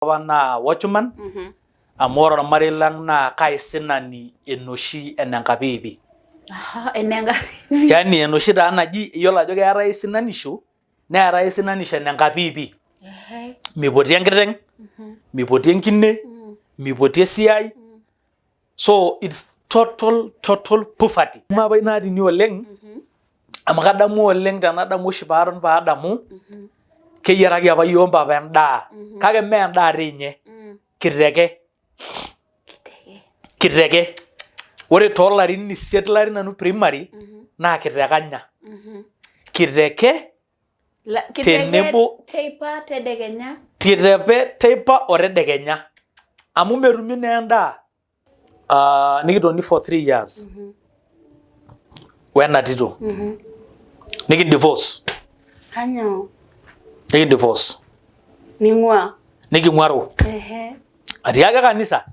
Apa naa watchman amu ore ormarei lang naa kaisinani enoshi enenkapiipi. Aha, enenkapiipi. Yani enoshi taa naji iyiolo ajo keetae isinanisho neetae isinanisho enenkapiipi. Mipoti enkiteng, mipoti enkine, mipoti esiai. So it's total total poverty. Maapa ina atini oleng amu kadamu oleng tenadamu oshi paaton paadamu keyiaraki apa yiok mpapa endaa kake mee endaa tii inye kiteke kiteke ore toolarin isiet latii nanu primary naa kiteke anya kiteke tenebo teipa tedekenya titepe teipa o tedekenya amu metumi naa endaa Nikitoni for 3 years wena tito nikidivorce. Kanyoo? Nikidivorce. Ning'ua? Niking'uaru. Atii ake kanisa.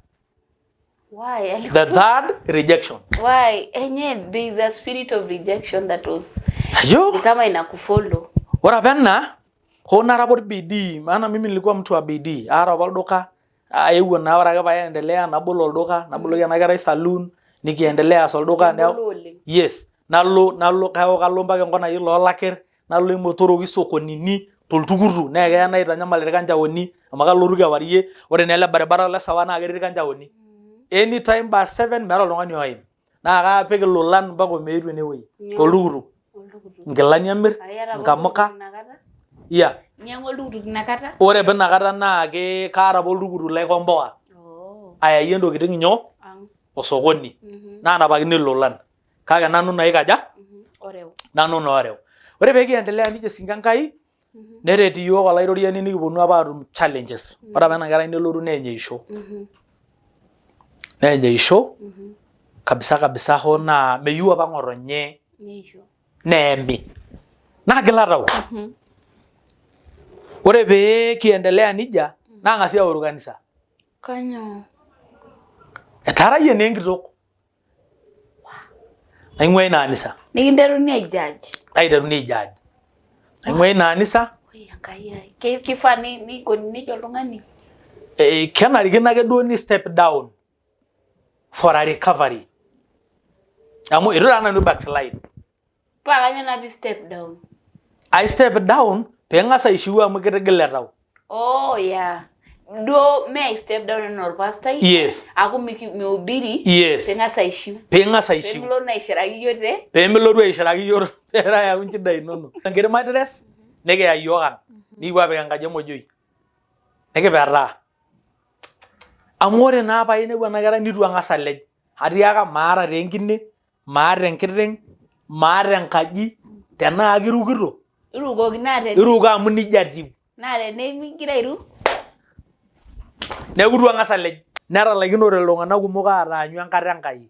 Why? The third rejection. Why? Enye, there is a spirit of rejection that was Ajo. Ni kama inakufollow. Ore apa ena hoo nara apa bidii, maana mimi nilikuwa mtu wa bidii. Aata apa olduka, ayewuo naa ore ake paendelea nabol olduka, naboloki ena kerai saloon, nikiendelea aas olduka. Nebolo oleng. Yes, nalo nalo kalo kalo mpaka enkop naji Loolakir, nalo Imotoroki sokonini toltukutuk naa keya naitanyamal irkanchaoni amu kalotu kewarie, ore naa ele baribara le sawa naa ketii irkanchaoni. Anytime by 7 meeta oltung'ani oim. Naa kapik ilolan mpaka omeetu enewueji toltukutuk. Oltukutuk. Nkilani amir, Iyata apa nkamuka. oltukutuk inakata? Yeah. Inyang'ua oltukutuk inakata? Ore apa inakata naa ke kaata apa oltukutuk laikomboa Oh. ayayie ntokitin nyoo Ang. osokoni naanapakini ilolan. Kake nanu naa aikaja? Oreu. Nanu naa oreu. Ore pee kiendelea nijo esinka Enkai neret iyiook Olaitoriani nikiponu apa aatum challenges. Ore apa ena kerai nelotu neeny eisho. Neeny eisho kabisa kabisa hoo naa meyieu apa ng'otonye Neisho. neemi. Naagila tau. Ore pee kiendelea nijia nang'asi aoru kanisa. Kanyoo? Etaarayie naa enkitok. Naing'ua ina anisa. Nikinteruni aijudge. Aiteruni aijudge. Naing'ua ina anisa. Oi Enkai ai. Kifaa nikoni nejia oltung'ani? Eh, kenarikino ake duo ni step down for a recovery. Amu itu taa nanu backslide. Paa kanyoo naa pi step down? I step down pee ing'as aishiu amu kitigile tau. Oh yeah. Duo me I step down enaa orpastai. Yes. Aku mihubiri. Yes. Ping'as aishiu. Ping'as aishiu. Pemilotu aishiraki iyiook te. Pemilotu aishiraki iyiook pee ayau inchidai inonok. Enkiti mattress nikiya iyiook ang. Nikipuo aapik enkaji emojoi. Nikipetaa. Amu ore naa painepu ena kerai nitu ang'as alej. Atiaka maata taa enkine, maata enkiteng, maata enkaji, tenaa kirukito, Irukoki naa ten iruko amu nijia atiu. Naa tenimigira airuk. Neeku itu ang'as alej. Netalaikinote iltung'anak kumok aataanyu enkata Enkai.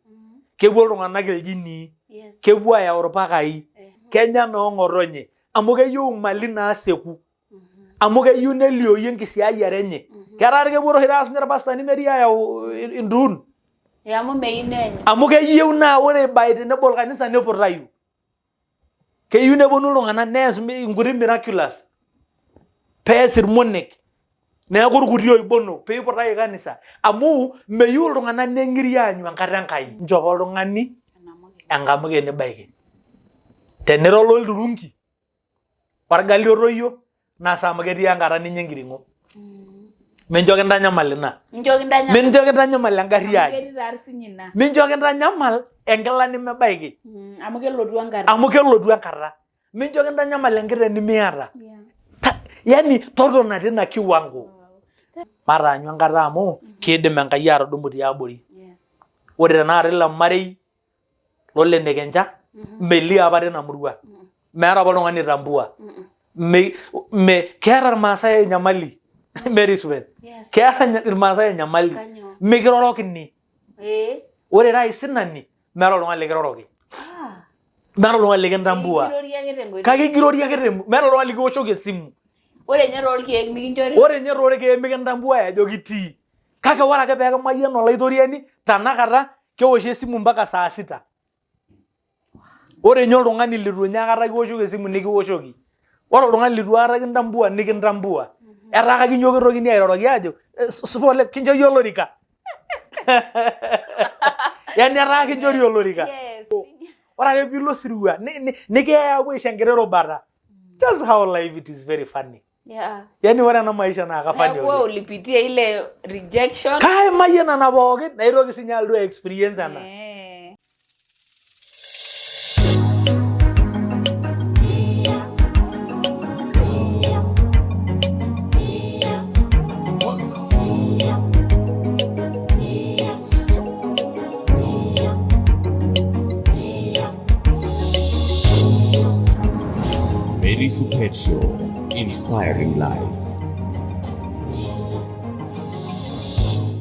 Kepuo iltung'anak iljinii, kepuo ayau irpakai, kenya noo ng'otonye amu keyieu imali naaseku. Amu keyieu nelioyu enkisiayiare enye. Ketaa kepuo oshi taata sinye irpastani metii ayau intuun. Amu meyieu neeny. Amu keyieu naa ore by tenebol kanisa niputayu. Keyieu neponu iltung'anak nees inkuti miraculous. Pees irmonek. Neeku irkuti oibonok peiputayu kanisa. Amu meyieu iltung'anak neng'iri aanyu enkata Enkai. Nchopo oltung'ani enkamuke nibaiki. Tenira ololturunki orgali otoyio nasa amu ketii enkata ninya enkiring'o. Mincho kintanyamal ina. Mincho kintanyamal. Mincho kintanyamal engarri ai. Ketii taa sinye ina. Mincho kintanyamal enkila nemebaiki. Amu kelotu enkata. Amu kelotu enkata. Mincho kintanyamal enkiteng nimiata. Yani totona tina kiwango. Mataanyu enkata amu kiidim Enkai atudumu tiabori. Yes. Ore tenakata ilo marei lole Nekenja melio apa tina murua. Meeta apa oltung'ani oitambua. Me, me, keeta irmaasai enyamali. Mary Sweat. Yes. Keeta irmaasai enyamali. Kanyoo? Mikirorokini. Eh. Ore ira aisinani, meeta oltung'ani likiroroki. Ah. Meeta oltung'ani likintambua. Ekirorie ake tenkoitoi. Kake ekirorie ake te meeta oltung'ani likiwoshoki esimu. Ore ninye toolkeek mikinchori. Ore ninye toorkeek mikintambua ajo kitii. Kake ore ake pee kimayian Olaitoriani tanakata keoshi esimu mpaka saa sita. Ore ninye oltung'ani litu ninye aikata kiwoshoki esimu nikiwoshoki. Ore oltung'ani litu aikata kintambua nikintambua. Etaa kakinyoo kitokini airoroki aajo "Eh, supa oleng kincho iyie olorika. Yani etaa kinchori olorika. Yes. Ore ake piilo osirua nikiyai aapuo aisho enkiti rubata. Just how life it is very funny. Yeah. Yani ore ena maisha naa kafani Neeku wewe oleng. ulipitia ile rejection. Kaimayie nena pookin naitoki sinye alotu ai experience ena. Eh. Mary Supet Show, inspiring lives.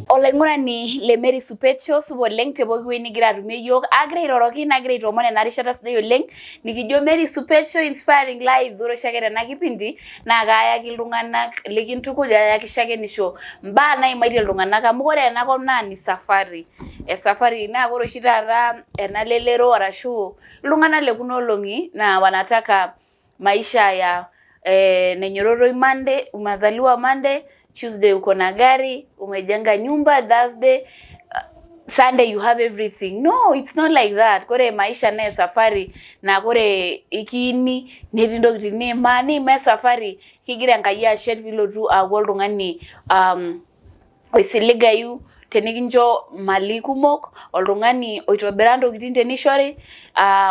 Olaing'urani le Mary Supet Show, supa oleng te pooki wueji nigira atumie iyiook. Aagira airoroki nagira aitoomon ena rishata sidai oleng nikijo Mary Supet Show inspiring lives. Ore oshiake tena kipindi naa kaayaki iltung'anak likintukuj, ayaki shakenisho mbaa naimaitie iltung'anak amu ore ena kop naa ni safari. Esafari naa ore oshi taata ena lelero arashu iltung'anak le kuna olong'i naa wanataka maisha ya nenyororoi Monday, umezaliwa Monday, Tuesday uko na gari, umejenga nyumba, Thursday, Sunday you have everything. No, it's not like that. Kore maisha naa esafari naa kore ikiini netii intokitin niimaa niimaa esafari kigira Enkai ashet piilotu aaku oltung'ani oisiligayu tenikincho mali kumok, oltung'ani oitobira ntokitin tenishori,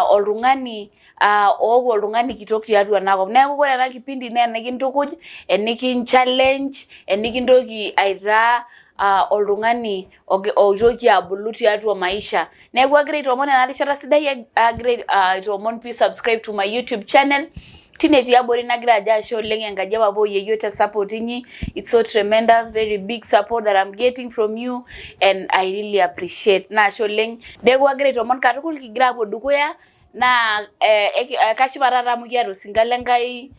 oltung'ani ooku oltung'ani kitok tiatua ena kop. Neeku ore ena kipindi naa enikintukuj, enikin challenge, enikintoki aitaa oltung'ani oitoki abulu tiatua maisha. Neeku agira aitoomon ena rishata sidai, agira aitoomon pee subscribe to my YouTube channel. Tine tiabori nagira ajo ashe oleng enkaji e papa oyieyio te support inyi. It's so tremendous, very big support that I'm getting from you and I really appreciate. Naa ashe oleng. Neeku agira aitoomon katukul kigira aapuo dukuya naa kashipa taata amu kiata osinka le Nkai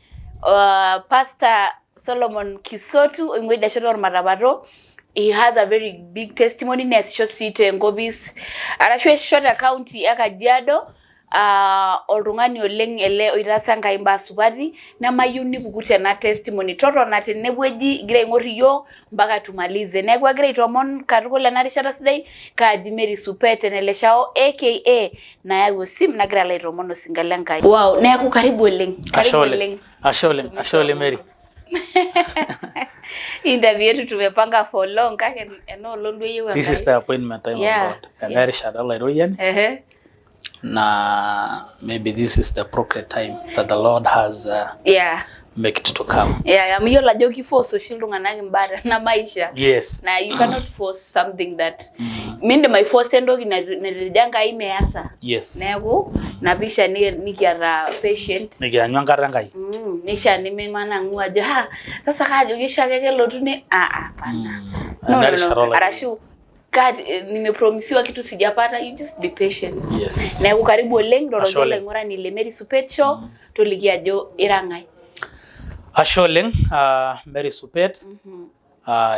Pastor Solomon Kisotu oing'ua idia shoto ormatapato. He has a very big testimony neesisho sii tenkopis arashu eesisho te county e Kajiado. Oltung'ani oleng ele oitaasa Enkai imbaa supati nemayieu nipuku tena testimony. Totona tenewueji igira aing'or iyiook mpaka tumalize. Neeku agira aitoomon katukul ena rishata sidai kaaji Mary Supet Eneleshao aka nayau osim nagira alo aitoomon osinka le Nkai. Wow, neeku karibu oleng. Ashe Karibu oleng. oleng. Ashe oleng. Ashe oleng Mary. Interview yetu tumepanga for long kake ena olong duo eyieu This is Enkai. the appointment time Yeah, of God. Ena yeah. erishata Olaitoriani Ehe. na maybe this is the appropriate time that the Lord has Yeah. make it to come. Yeah, amu iyiolo ajo kiforce oshi iltung'anak imbaa tena maisha. Yes. Na you cannot force something that mindim aiforce entoki natejo Enkai measa. Yes. Neeku ina pisha nikiata patient. Nikianyu enkata Enkai. Nishaa nimimanang'u ajo ha sasa kaajoki oshiake kelotu ne ah ah, hapana. No, Ena no, rishata no. Olaitoriani. Arashu nimepromisiwa kitu sijapata, you just be patient. Yes. Neeku karibu oleng Ashe roroki oleng. olaing'urani le Mary Supet Show toliki ajo ira ng'ae. Ashe oleng Mary Supet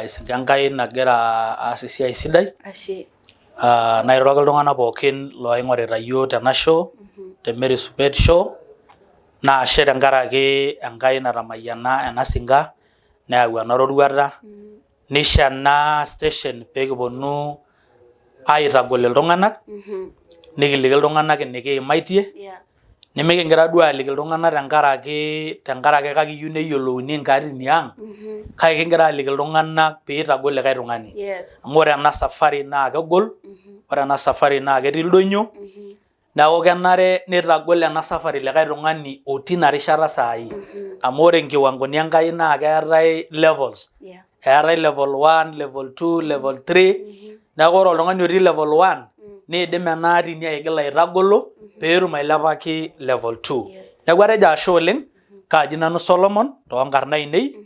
esinka Enkai nagira aas esiai sidai. Ashe. Nairoroki iltung'anak pookin loing'orita iyiook tena show te Mary Supet Show naa ashe tenkaraki Enkai natamayiana ena sinka neyau ena roruata nisho ena station pee kiponu aitagol iltung'anak nikiliki iltung'anak enikiimaitie nimikigira duo aaliki iltung'anak tenkaraki kakiyieu neyiolouni enkaatini ang kake kigira aaliki iltung'anak pee itagol likae tung'ani. Amu ore ena safari naa kegol, ore ena safari naa ketii ildonyio neeku kenare nitagol ena safari likae tung'ani otii ina rishata saai. Amu ore nkiwangoni Enkai naa keetae levels, eetae level 1, level 2, level 3. Neeku ore oltung'ani otii level 1 niidim ena atini aigila aitagolo peetum ailepaki level 2. Neeku atejo ashe oleng, kaaji nanu Solomon toonkarn ainei,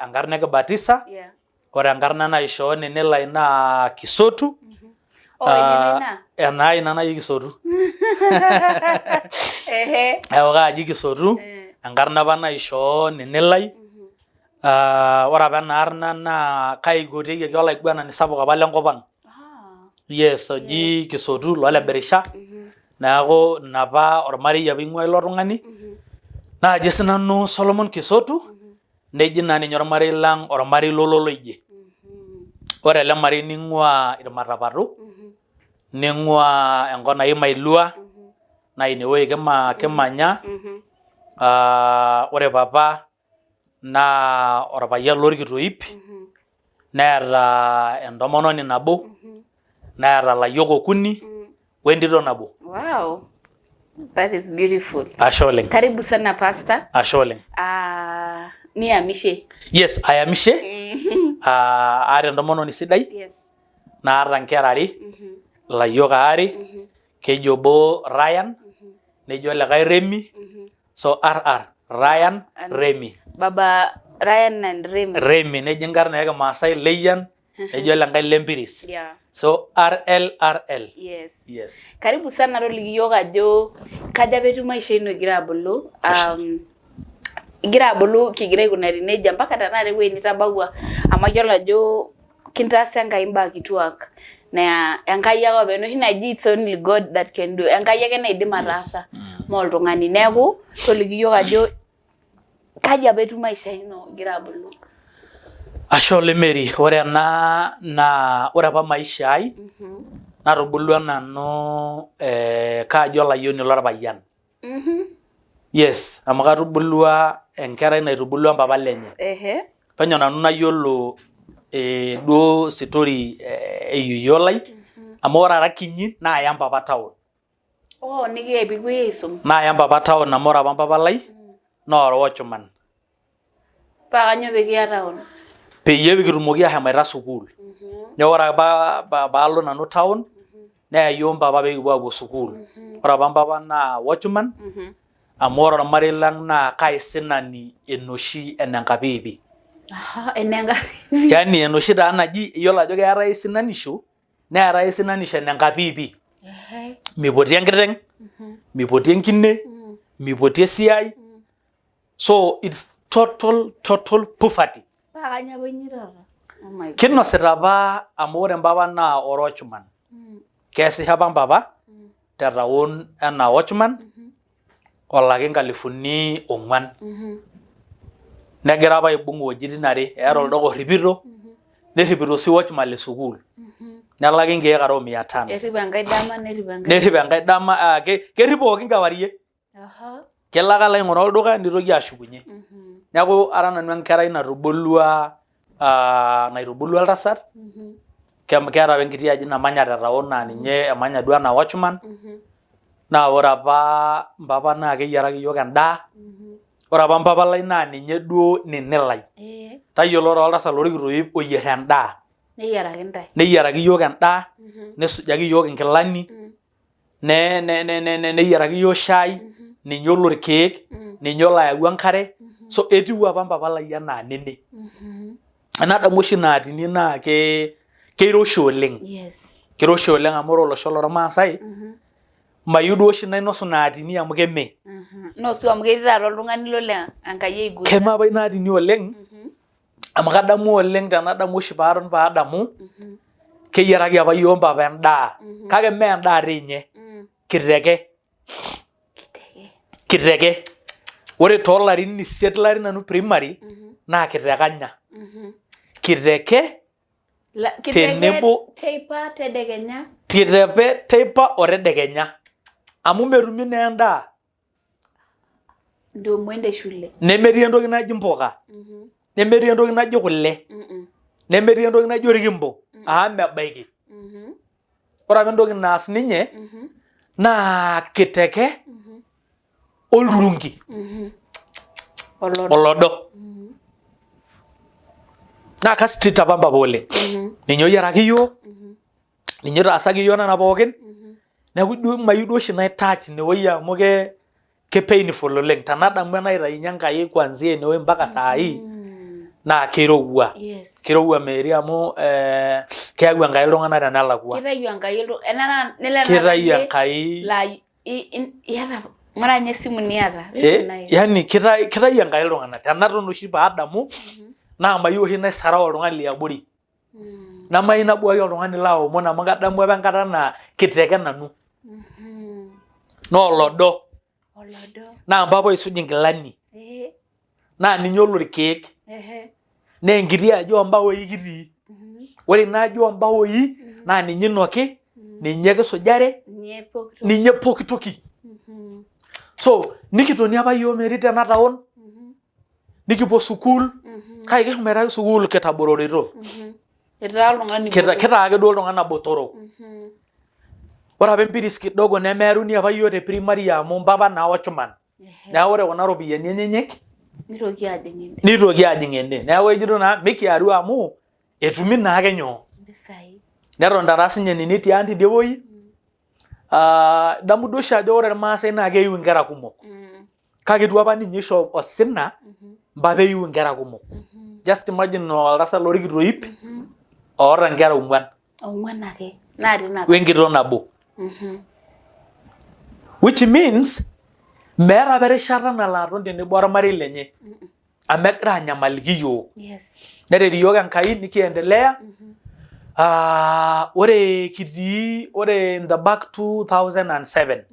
enkarna e kibatisa. Ore enkarna naishoo nene lai naa Kisotu. Oh, enene ina? Enaai ina naji Kisotu. Ehe. Neeku kaaji Kisotu, enkarna apa naishoo nene lai. Ore apa ena arna naa kaikotieki olaiguanani sapuk apa lenkop ang. Yes, oji Kisotu loo Lebirisha. Neeku ina apa ormarei apa eing'ua ilo tung'ani. Naaji sinanu Solomon Kisotu. Neji naa ninye ormarei lang ormarei lololoijie. Ore ele marei ning'uaa Irmatapatu, ning'uaa enkop naji Mailua, naa ine wueji kimanya. Ore papa naa orpayian lorkitoip, neeta entomononi nabo, neeta ilayiok okuni, wentito nabo. Wow. That is beautiful. Ashe oleng. Karibu sana pastor. Ashe oleng. Ah, niamishe. Yes, ayamishe. Ah, aata entomononi sidai. Yes. Naata nkera are. Ilayiok aare. Keji obo Ryan, neji olikae Remi. So RR, Ryan, Remi. Baba Ryan and Remi. Remi neji inkarn e Kimaasai Leyian. Nejo olenkae Lempiris. Yeah. So RLRL. Yes. Yes. Karibu sana toliki iyiook ajo kaja apa etiu maisha ino igira abulu. Igira abulu kigira aikunari nejia mpaka tenakata ewueji nitabawua amu ayiolo ajo kintaasa Enkai imbaa kituak naa Enkai ake openy enoshi naji it's only God that can do. Enkai ake naidim ataasa mee oltung'ani. Neeku toliki iyiook ajo Kaji apa etiu maisha ino igira abulu? Ashe oleng Mary, ore ena naa ore apa maisha ai natubulua nanu eh, kaaji olayioni lorpayian. Yes, amu katubulua enkerai naitubulua mpapa lenye. Penyo nanu nayiolo eh, duo sitori eh, eyieyio lai amu ore ara kinyi naaya mpapa town. Oh, nikiya pikipuoi aisum. Naaya mpapa town amu ore apa mpapa lai naa orwatchman. Paa kanyoo pee kiya town? Peyie kitumoki ashomoita sukuul. Neeku ore ake paalo nanu town neya iyiook mpapa pee kipuo aapuo sukuul. Ore apa mpapa naa watchman amu ore ormarei lang naa kaisinani enoshi enenkapiipi. Aha, enenkapiipi. Yaani enoshi taa naji iyiolo ajo keetae aisinanisho neetae aisinanisho enenkapiipi. Meipoti enkiteng, meipoti enkine, meipoti esiai. So it's total total poverty. Paa kanyoo apa inyitata? Oh my God. Kinosita apa amu ore mpapa naa orwatchman. Keesisho apa mpapa te town enaa watchman olaki nkalifuni ong'uan. Negira apa aibung iwuejitin are, eeta olduka orripito nerripito sii watchman le sukuul. Nelaki nkeek are o mia tano. Errip enkae dama nerrip enkae. Nerrip enkae dama, ah, kerrip pookin kewarie. Kelo ake alo aing'uraa olduka nitoki ashukunye. Neeku ara nanu enkerai natubulua ah, naitubulua oltasat. Keeta apa enkiti aji namanya te town naa ninye emanya duo anaa watchman. Naa ore apa mpapa naa keyiaraki iyiook endaa. Ore apa mpapa lai naa ninye duo nini lai. Tayiolo taa oltasat lorkitoip oyier endaa. Neyiaraki intae. Neyiaraki iyiook endaa, nisujaki iyiook inkilani, neyiaraki iyiook shai, ninye olo irkeek, ninye olo ayau enkare. So etiu apa mpapa lai anaa nini. Enadamu oshi ina atini naa keiroshi oleng. Yes. Kiroshi oleng amu ore olosho lormaasai mayieu duo oshi nainosu ina atini amu keme. Nosu amu ketii taata oltung'ani lolo Enkai aigusa. Keme apa ina atini oleng amu kadamu oleng tenadamu oshi paaton paadamu keyiaraki apa iyiook mpapa endaa kake mee endaa tii ninye kiteke. Kiteke. Ore toolarin isiet latii nanu primary naa kiteke anya. Kiteke tenebo teipa tedekenya. Kiteke teipa o tedekenya. Amu metumi naa endaa. Ndio muende shule. Nemetii entoki naji mpuka. Nemetii entoki naji kule. Nemetii entoki naji orkimbo. Amu mebaiki. Ore apa entoki naas ninye naa kiteke olturungi. Olodo. Olodo. Naa ka strict apa mpapa oleng. Ninye oyiaraki iyiook, ninye oitaasaki iyiook nena pookin. Neeku ijo mayieu duo oshi nai touch inewueji amu ke ke painful oleng. Tenadamu enaitayunye Enkai kuanzia inewueji mpaka saa hii naa keirowua. Yes. Keirowua Mary amu eh, keyau Enkai iltung'anak tenelakua. Kitayu Enkai enaa nelo Kitayu Enkai laa iyata ng'ura ninye esimu niata. Eh, yani kitayu Enkai iltung'anak. Tenaton oshi paadamu naa mayieu oshi naisarau oltung'ani liabori. Namayieu nabuaki oltung'ani laomon amu kadamu apa enkata naa kiteke nanu. Naa olodo. Olodo. Naa mpapa oisuj inkilani. Eh. Naa ninye olo irkeek. Naa enkiti aji ombaoi kitii. Ore ina aji ombaoi naa ninye inoki, ninye kisujare, Ninye pooki toki. ninye pooki toki. So nikitoni apa iyiook metii tena town, nikipuo sukuul, kake kishomoita ake sukuul kitabororito. Itaa oltung'ani botor. Kitaa ake duo iltung'anak botorok. Ore apa empiris kidogo nemeeruni apa iyiook te primary amu mpapa naa watchman. Neeku ore kuna ropiyiani enyenyek Nitoki ajing ene. nitoki ajing ene. Neeku ejito naa mikiaru amu etumi naake nyoo. Mpisai. Neton taata sinye nini tiang tidie wueji. Ah, idamu duo oshi ajo ore irmaasai naa keyiu inkera kumok. Kake eitu apa ninye isho osina mpapa eyiu inkera kumok. Just imagine oltasat lorikito ip oota inkera ong'uan. Ong'uan ake. Natii ina Wenkitoo nabo. Which means meeta apa erishata nalo aton tenebo ormarei lenye amu egira anyamaliki iyiook. Yes. Neret iyiook Enkai nikiendelea. Ah, ore kitii ore in the back 2007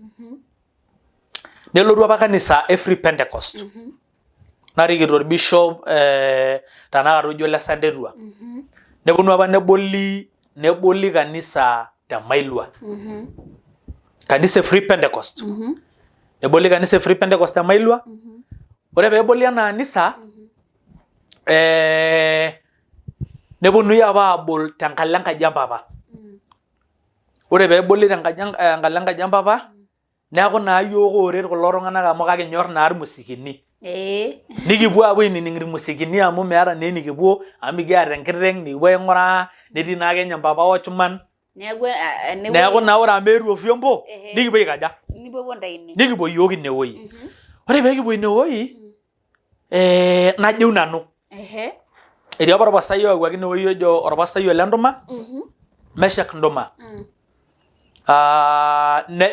nelotu apa kanisa e Free Pentecost narikito orbishop eh, tanakata oji ole Sandetua neponu apa neboli neboli kanisa te Mailua kanisa e Free Pentecost neboli kanisa e Free Pentecost te Mailua ore peeboli ena anisa eh, neponunui apa abol tenkalo enkaji empapa Ore peeboli tenkaji enkalo enkaji empapa neeku naa iyiook ooret kulo tung'anak amu kakinyorr naa irmusikini. Ee. Nikipuo aapuo ainining irmusikini amu meeta naa enikipuo amu mikiata enkiteng nikipuo aing'uraa netii naake ninye mpapa watchman. Neeku ene Neeku naa ore amu eetuo vyombo nikipuo aikaja? Nipuopuo intae ine. Nikipuo iyiook ine wueji. Ore pee kipuo ine wueji najo nanu. Ehe. Etii apa orpastai oyawuaki ine wueji ojo orpastai ole Nduma, Meshak Nduma.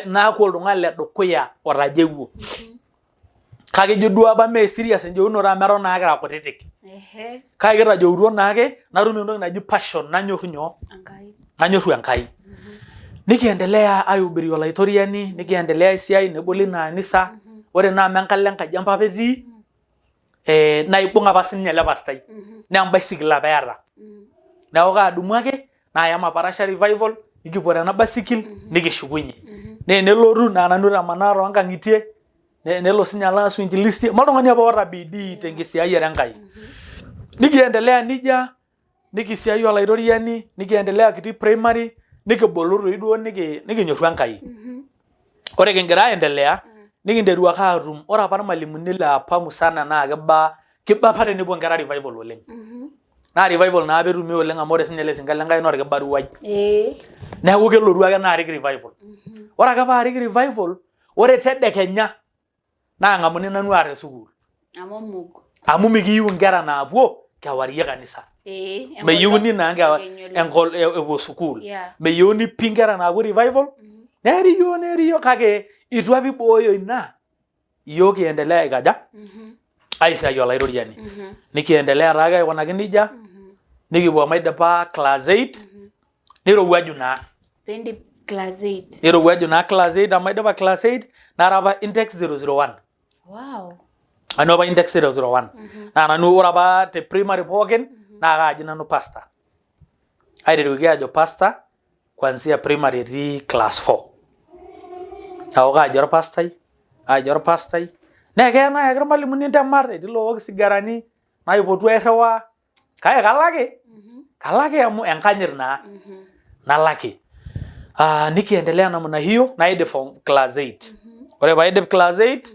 Naaku oltung'ani le dukuya otajeuo. Kake ijo duo apa mee serious enjeunoto amu eton naa kira kutitik. Ehe. Kake kitajeutuo naake natum entoki naji passion nanyorru nyoo? Enkai. Nanyorru Enkai. Nikiendelea aihubiri olaitoriani, nikiendelea esiai neboli ina anisa. Ore naa amu enkalo enkaji empapa etii, naibung apa sininye ele pastai. Naa embaisikil apa eeta. Neeku kaadumu ake naya maparasha revival, nikipuo tena basikil, nikishukunye. Naa enelotu naa nanu oitamanaa toonkang'itie, nelo sinye alo aas uinjilisti. Amu oltung'ani apa oota bidii tenkisiayiare Enkai. Nikiendelea nijia nikisiayu olaitoriani nikiendelea kitii primary nikibulu toi duo niki nikinyorru Enkai. Ore kingira aendelea nikinteru ake aatum ore apa irmalimuni le apa musana naa kiba kiba apa tenepuo inkera revival oleng. Naa revival naa apa etumi oleng amu ore sinye ele sinka lenkai naa orkibaruai. Neeku kelotu ake naarik revival. Ore ake paarik revival ore tedekenya naang'amuni nanu aar te sukuul. Amu mug. Amu mikiyieu inkera naapuo kewarie kanisa. Ee. Meyieuni naa nkera enkol epuo sukuul. Yeah. Meyieuni pii inkera naapuo revival. Neeri iyiook neeri iyiook kake itu apa ibooyo ina iyiook kiendelea aikaja aisiai olaitoriani. Nikiendelea taake aikunaki nejia nikipuo omaidipa class 8 nirowuaju naa. Piindip class 8. Nirowuaju naa class 8 amu aidipa class 8 nara apa index 001. Wow. Nanu apa index 001. Naa nanu ore apa te primary pookin naa kaaji nanu pastor. Aiteruaki aajo pastor kuanzia primary etii class 4. Neeku kaaji orpastai, aaji orpastai. Naa keya nayaki irmalimuni intemat, etii look isigarani, naipotu airriwaa. Kake kalo ake, kalo ake amu enkanyit naa nalaki. Ah, nikiendelea namna hiyo naidip form class 8. Ore paidip class 8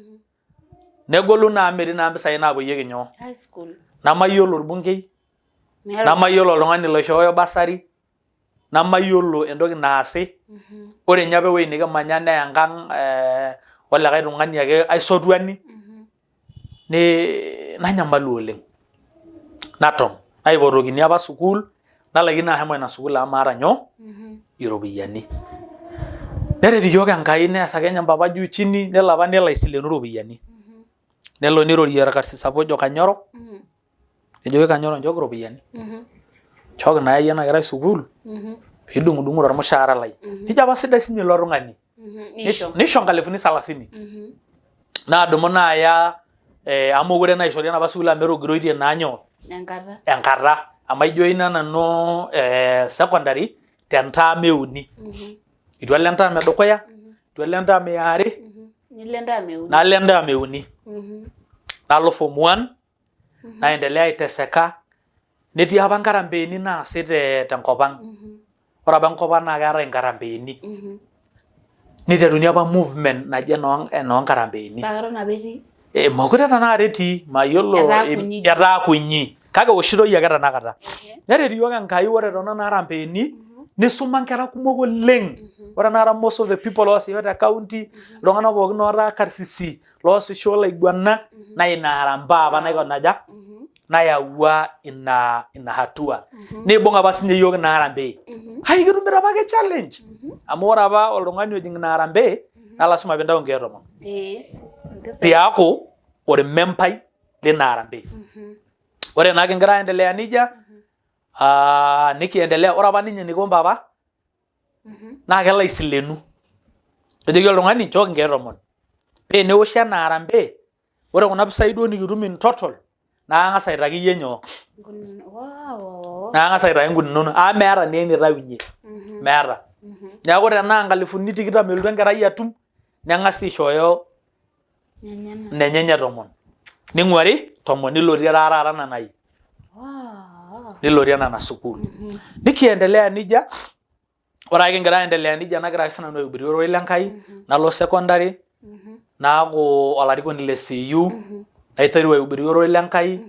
negolu naa amu metii naa mpisai naapuoyieki nyoo. High school. Namayiolo orbungei, Meeta namayiolo oltung'ani loishooyo bursary, namayiolo entoki naasi. Ore ninye apa ewueji nikimanya naa enkang eh, olikae tung'ani ake aisotuani. Nanyamalu oleng naton naipotokini apa sukuul nalaikino ashomo ina sukuul amu maata nyoo iropiyiani. Neret iyiook Enkai neesaki ninye mpapa juu chini nelo apa nelo aisilenu iropiyiani. Nelo nirorie orkarsis apa ojo Kanyoro, nejoki Kanyoro nchooki iropiyiani, nchooki nayayie ena kerai sukuul pidung'udung'u tormushaara lai. Nejo apa sidai sinye ilo tung'ani. Nisho. Nisho nkalifuni salasini. Naadumu naaya Eh, amu mekure naa ishori enapa sukuul amu etogiroitie naa nyoo Enkata. enkata amu aijoina nanu eh, secondary tentaam euni itu alo entaam edukuya itu alo entaam eare Nilo entaam euni. nalo entaam euni nalo form one naendelea aiteseka netii apa nkarambeeni naasi te tenkop ang ore apa enkop ang naa keetae inkarambeeni niteruni apa movement naji enoo enoo nkarambeeni Paa keton apa etii. Eh, mekure tenakata etii mayiolo Etaa kunyi. etaa kunyi kake eoshitoi ake tenakata neret iyiook Enkai ore toonena arambeeni nisuma nkera kumok oleng ore tenakata most of the people oosisho te county iltung'anak pookin otaa karsisi loosisho laiguanak naa ina harambee apa naikuna aja nayawua ina ina hatua neibung apa sinye iyiook ina harambee kake kitumito apake challenge amu ore apa oltung'ani ojing ina harambee naa lasima piintau nkeek tomon Ee. Mpisai. piaku ormembai lina harambee ore naa kingira aendelea nijia ah, nikiendelea ore apa ninye eniko mpapa naa kelo aisilenu kejoki oltung'ani nchooki nkeek tomon paa eneoshi ena harambee ore kuna pisai duo nikitum in total naa kang'as aitaki iyie nyoo Wow. naa kang'as aitaki nkuti inonok amu meeta naa enitaunyie meeta neeku tenaa nkalifuni tikitam elotu enkerai atum neng'asi aishooyo Nenyenak. nenyenye tomon ning'uari tomon nilotie taa taata nena ai Wow. nilotie nena sukuul nikiendelea nijia ore ake kingira aendelea nijia nagira ake sinanu aihubiri ororei le Nkai nalo secondary naaku olarikoni le CU naiteru aihubiri ororei le Nkai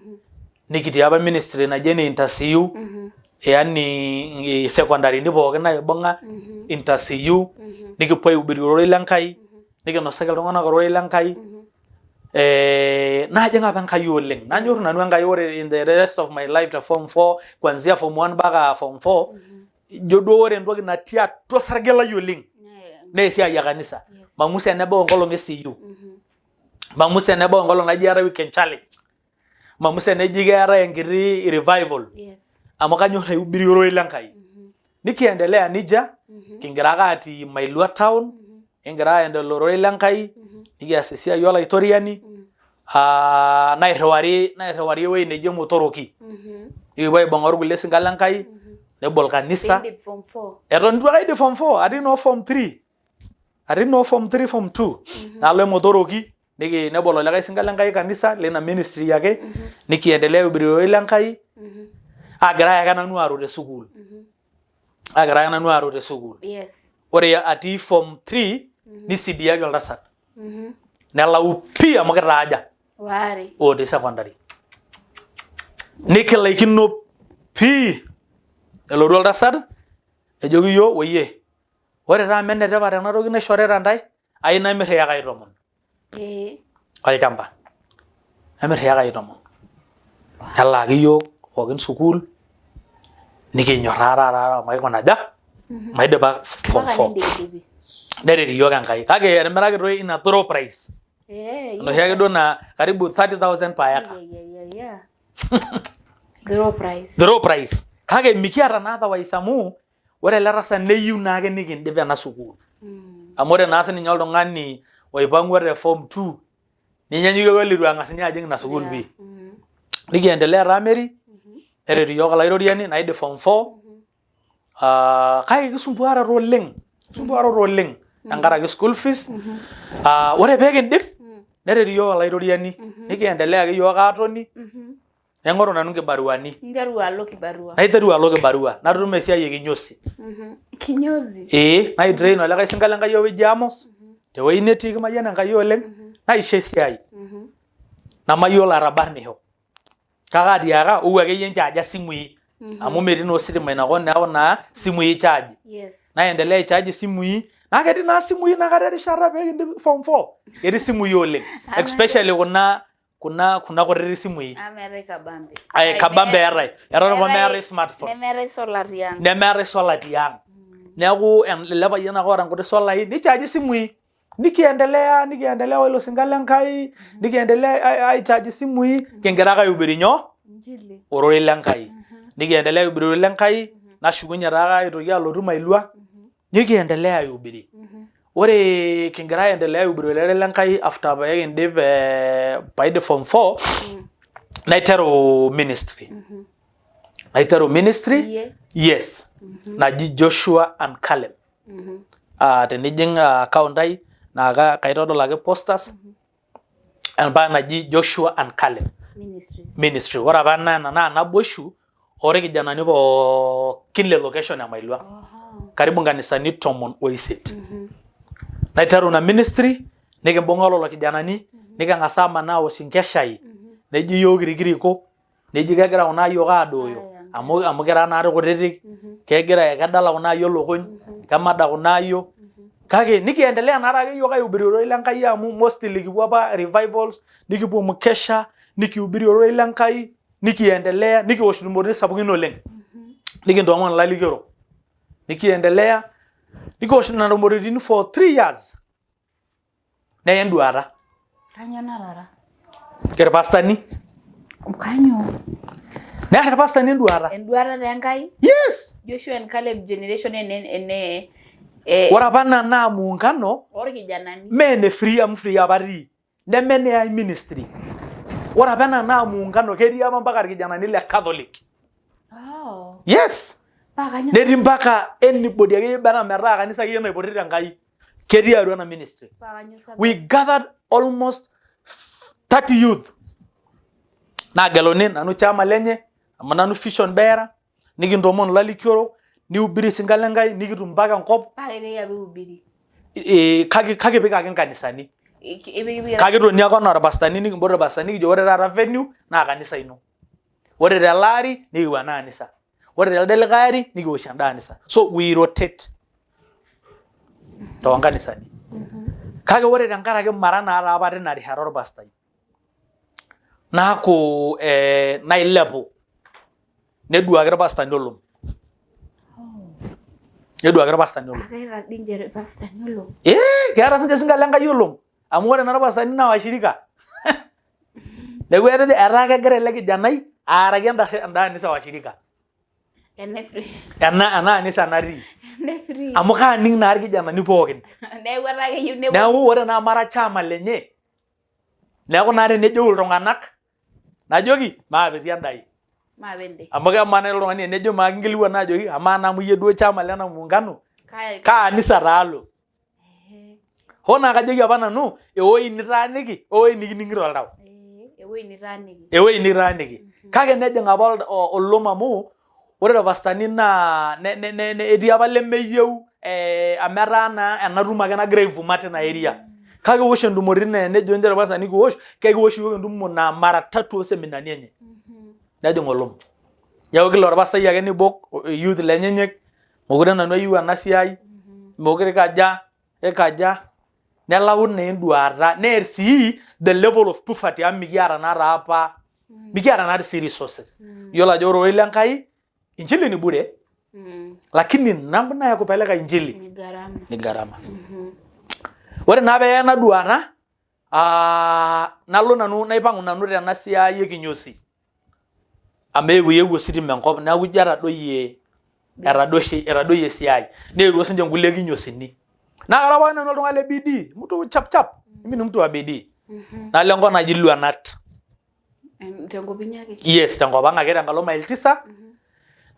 nikitii apa ministry naji ene inter CU yani sekondarini pookin naibung'a inter CU nikipuo aihubiri ororei le Nkai nikinosaki iltung'anak ororei le Nkai eh, naajing apa Enkai oleng nanyor nanu Enkai ore in the rest of my life te form 4 kuanzia form 1 mpaka form 4 ijo duo ore entoki natii atua osarge lai oleng naa esiai e kanisa Yes. mamus enebau enkolong e CU mamus enebau enkolong naji eetae weekend challenge mamus eneji keetae enkiti revival Yes. amu kanyor aihubiri ororei le Nkai nikiendelea nijia kingira ake atii Mailua town kingira aendelea ororei le Nkai nikias esiai olaitoriani ah, nairriwari nairriwari ewueji neji Motoroki nikipuo aibung'a orkulie sinka le Nkai nebol kanisa Piindip form 4. eton itu ake aidip form 4 atii noo form 3 atii noo form 3 form 2 nalo Emotoroki niki nebol olikae sinka le Nkai kanisa lina ministry ake nikiendelea aihubiri ororei le Nkai agira ake nanu aro te sukuul agira ake nanu aro te sukuul Yes. ore atii form 3 nisidiaki oltasat nelau pii amu kitaaja Waare. otii secondary nikilaikino pii elotu oltasat nejoki iyiok woyie ore taa amu enetipat ena toki naishorita intae ayieu namir iyekai tomon Ee. olchamba namir iyekai tomon nelaaki iyiok pookin sukuul nikinyorraa taata omaikuna aja maidipa form Mpaka four nindipidipi. neret iyiok Enkai kake etimiraki toi ina throw price Ee. enoshi ake duo naa karibu 30000 per acre Yeah, yeah, yeah. Throw price. throw price kake mikiata naa otherwise amu ore ele tasat neyieu naake nikindip ena sukuul amu ore naa sininye oltung'ani oipang'ua te form 2 ninyanyukie olitu eng'as ninye ajing ina sukuul pii nikiendelea taa Mary neret iyiook olaitoriani naidip form 4 ah, kake kisumbuarote oleng kisumbuarote oleng tenkaraki school fees ah, ore pee kindip neret iyiook olaitoriani nikiendelea ake iyiook aatoni naing'oru nanu nkibaruani Ninteru alo kibarua. naiteru alo kibarua natum esiai e kinyosi Kinyozi. ee naitrain olikae sinka le Nkai oji Amos tewueji netii kimayian Enkai oleng naisho esiai namayiolo atabarnisho kake atiaka ou akeyie nchaaja isimui amu metii naa ositima inakop neeku naa isimui ichaji Yes. naendelea aichaji isimui naa ketii naa isimui inakata erishata pee kindip form 4 ketii isimui oleng especially kuna kuna kuna kutiti simui Amu meetae kabambe. Ai, kabambe eetae eton apa meetae smartphone Nemeetae solar tiang. nemeetae solar tiang neeku ele payian ake oota nkuti solai nichaji isimui nikiendelea nikiendelea oilo sinka le Nkai nikiendelea aichaji isimui kingira ake aihubiri nyoo Injili. ororei le Nkai nikiendelea aihubiri ororei le Nkai nashukunye taake aitoki alotu Mailua nikiendelea aihubiri. Ore kingira aendelea aihubiri ororei le Nkai after pee kindip paidip form 4 naiteru ministry. Naiteru ministry Iyie? yes naji Joshua and Caleb. Ah, tenijing account ai naa kaitodol ake posters embaa naji Joshua and Caleb Ministries. Ministry. Ore apa ena naa naboishu orkijanani pookin le location e Mailua. Karibu nkanisani 18. Naiteru ina ministry nikimbung'a olelo kijanani niking'as amanaa awosh inkeshai neji iyiook kirikiriko neji kegira kuna ayiok aadooyo amu kira naari kutitik kegira kedala kuna ayiok lukuny kemada kuna ayiok kake nikiendelea naa ake iyiook aihubiri ororei le Nkai amu mostly kipuo apa revivals nikipuo mkesha nikihubiri ororei le Nkai nikiendelea nikiwosh intumoritin sapukin oleng nikintoomon ilalikiorok nikiendelea nikiwosh nena tumoritin for 3 years neya enduata. Kanyoo nataara? Irpastani. Kanyoo? Near irpastani enduata. Enduata taa Enkai? Yes. Joshua and Caleb generation ene ene Ore apa ina naa muungano orkijanani. Mee ene free amu free apa atii. Neme ene ai ministry. Ore apa ena naa muungano ketii apa mpaka irkijanani le Catholic. Oh. Yes. Paa kanyoo? Netii mpaka anybody akeyie bora metaa kanisa akeyie naipotito Enkai. Ketii atua ena ministry. Paa kanyoo sababu? We gathered almost 30 youth. Naageluni nanu chama lenye amu nanu vision bearer nikintoomon ilalikiorok nihubiri isinka le Nkai nikitum mpaka enkop. Paa ketii apa ihubiri. Kake kipik ake nkanisani. Kake kitoni ake anaa irpastani nikimpot irpastani nikijo ore taata venue naa kanisa ino. Ore tele ari nikipuo ena anisa. Ore telde likae ari nikiwosh enda anisa. So we rotate toonkanisani. Kake ore tenkaraki mara naa apa tina rishata orpastai naaku nailepu neduaki irpastani olom. Neduaki irpastani olom. Keeta dii ninche irpastani olom. Ee keeta sinche sinka le Nkai olom. Amu ore naa irpastani naa washirika. Neeku etejo etaa kegira ele kijanai aaraki enda enda anisa washirika. Ene free. Ena ena anisa natii. Ene free. Amu kaaning naa irkijanani pookin. Neeku etaa keyieu nepuo. Neeku ore naa mara chama lenye neeku naa tenejoki iltung'anak najoki maapetie endai. Maape ende. Amu kemaa naa oltung'ani enejo maakinkilikuan ajoki amaa naa amu iyie duo chama lena muungano kaa anisa taa alo. Hoo naa kajoki apa nanu ewuei nitaaniki o ewuei nikining'ito oltau. Ewuei nitaaniki. Ewuei nitaaniki. Kake nejing apa olom amu ore irpastani naa etii apa lemeyieu amu etaa naa ena tumo ake nagira aivuma tina area. Kake ewosh intumoritin naa enejo ninche irpastani kiwosh, kekiwosh iyiook entumo naa mara tatu oseminani enye. Nejing olom. Neeku kila orpastai ake nibok youth lenyenyek mokure nanu ayieu ena siai mokure ikaja ikaja nelau naa enduata neer sii the level of poverty amu mikiata naa taa apa mikiata naa sii resources. Iyiolo ajo ore ororei le Nkai injili ni bure lakini namna ya kupeleka injili Ni gharama. ni gharama. Ore naa peya ena duata nalo nanu naipang'u nanu tena siai e kinyosi amu eewuo ositima enkop neeku ijo etadoyie etadoyie etadoyie esiai neetuo sinche nkulie kinyosini naa kara apake nanu oltung'ani le bidii mtu chap chap mimi ni mtu wa bidii nalo enkop naji Luanat. Tenkop inyi ake? Yes, tenkop ang ake tenkalo mile tisa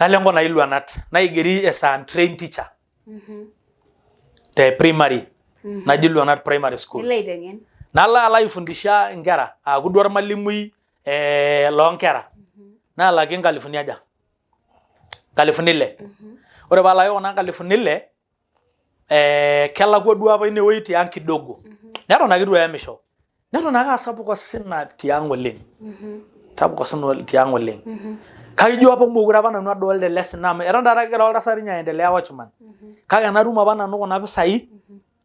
nalo enkop naji Luanat naigeri as a untrained teacher. Te primary naji Luanat Primary School. Nilo aiteng'en. Nalo alo aifundisha inkera aaku duo ormalimui loonkera naalaki nkalifuni aja? Nkalifuni ile. Ore paalaki kuna nkalifuni ile kelakua duo apa ine wueji tiang kidogo. Neton ake itu eyamisho. Neton ake aa sapuk osina tiang oleng. Sapuk osina tiang oleng. Kake ijo apa mekure apa nanu adolta ele sina amu eton taata kegira oltasat ninye aendelea watchman. Kake enatum apa nanu kuna pisai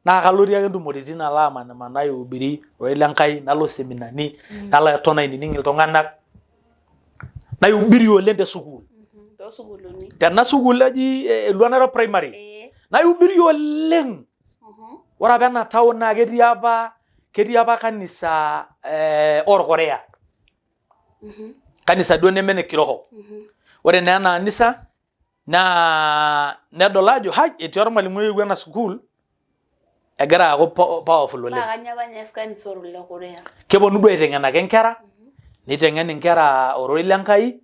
naa kalotie ake ntumoritin alo amanimanaa aihubiri ororei le Nkai, nalo seminani, nalo aton ainining iltung'anak, naihubiri oleng te sukuul. Toosukuuluni. Tena sukuul naji Eluanaro Primary. Naihubiri oleng. Ore apa ena town naa ketii apa kanisa orkorea. Kanisa duo neme ene kiroho. Ore naa ena anisa naa nedol ajo hai etii ormalimui oyewuo ena sukuul. Egira aaku powerful oleng. Paa kanyoo apa ninye eas kanisa oo Lekuria? Keponu duo aiteng'enaki inkera, niteng'en inkera ororei le Nkai,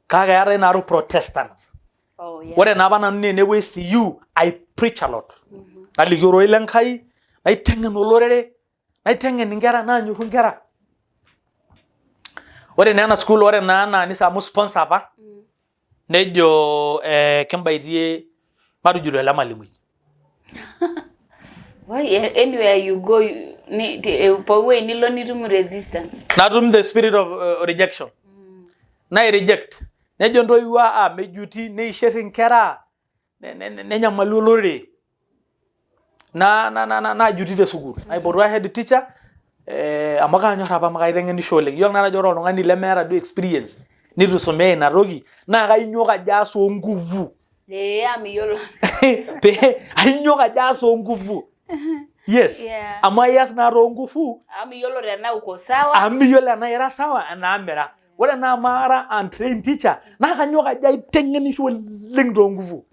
kake eetae naa Protestant. Oh, yeah. Ore naa apa nanu naa enepuoi CU, I preach a lot. Naliki ororei le Nkai, naiteng'en olorere, naiteng'en inkera naanyorru inkera. Ore naa ena sukuul, ore naa ena anisa amu sponsor apa, nejo eh, kimbaitie matujuto ele malimui. Why, anywhere you go, ni, pooki wueji nilo nitum resistance. Natum the spirit of rejection. Nai reject. Nejo intoiwuo aa mejuti neishir inkera nenyamalu olorere. Najuti te sukuul. Naipotu head teacher amu kaanyor apa amu kaiteng'enisho oleng. Iyiolo naa ajo ore oltung'ani lemeeta duo experience neitu isomea ina toki naa kainyok ajo aas oo nguvu. Ee amu miyiolo. Pee ainyok ajo aas oo nguvu. Yes. Yeah. Amu aias naa too nguvu. Amu miyiolo tenaa uko sawa. Amu miyiolo enaa ira sawa enaa mira. Ore naa amu ara untrained teacher naa kanyok ajo aiteng'enisho oleng too nguvu.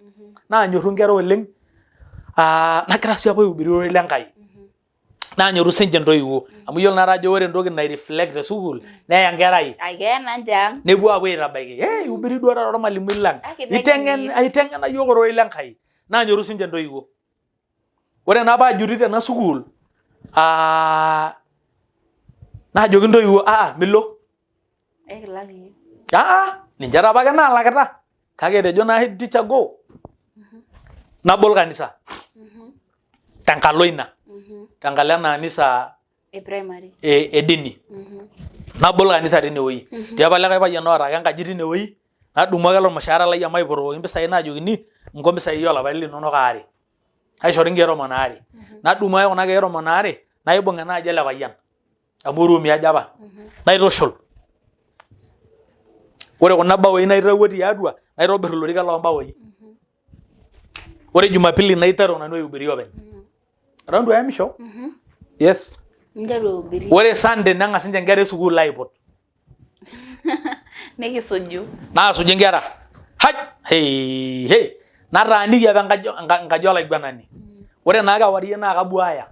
Naanyorru inkera oleng. Ah, nagira sii apa aihubiri ororei le Nkai. Naanyorru sinche intoiwuo. Amu iyiolo naa ajo ore entoki nai reflect te sukuul neya enkerai. Ai keya naa nche ang. Nepuo aapuo aitabaiki. Hey, ihubiri duo taata ormalimui lang. Kake iteng'en Aiteng'ena iyiook ororei le Nkai. Naanyorru sinche intoiwuo. Ore naa paajuti tena sukuul, ah, naajoki intoiwuo aa milo. Ekilak iyie. Aa, ninche taa apake naalakita. Kake etejo naa head teacher go. Nabol kanisa. Tenkalo ina. Tenkalo ena anisa E primary. e dini. Nabol kanisa tinewueji. Etii apa likae payian oota ake enkaji tinewueji, nadumu ake ilo mushaara lai amu aipotokoki impisai naajokini inko impisai oolapaitin linonok aare. Naishori inkeek tomon aare. Nadumu ake kuna keek tomon aare naibung ena aji ele payian amu iruumi aja apa naitushul. Ore kuna baoi naitawuo tiatua naitobir ilorikan loo mbaoi. Ore Jumapili naiteru nanu aihubiri openy. Eton itu aemisho. Yes. Ninteru aihubiri. Ore Sunday neng'as ninche inkera e sukuul aiput. Nikisuju. Naasuju inkera. Haj! Hei! Hei! Nataaniki apa enkaji olaiguanani. Ore naa kewarie naa kabuaya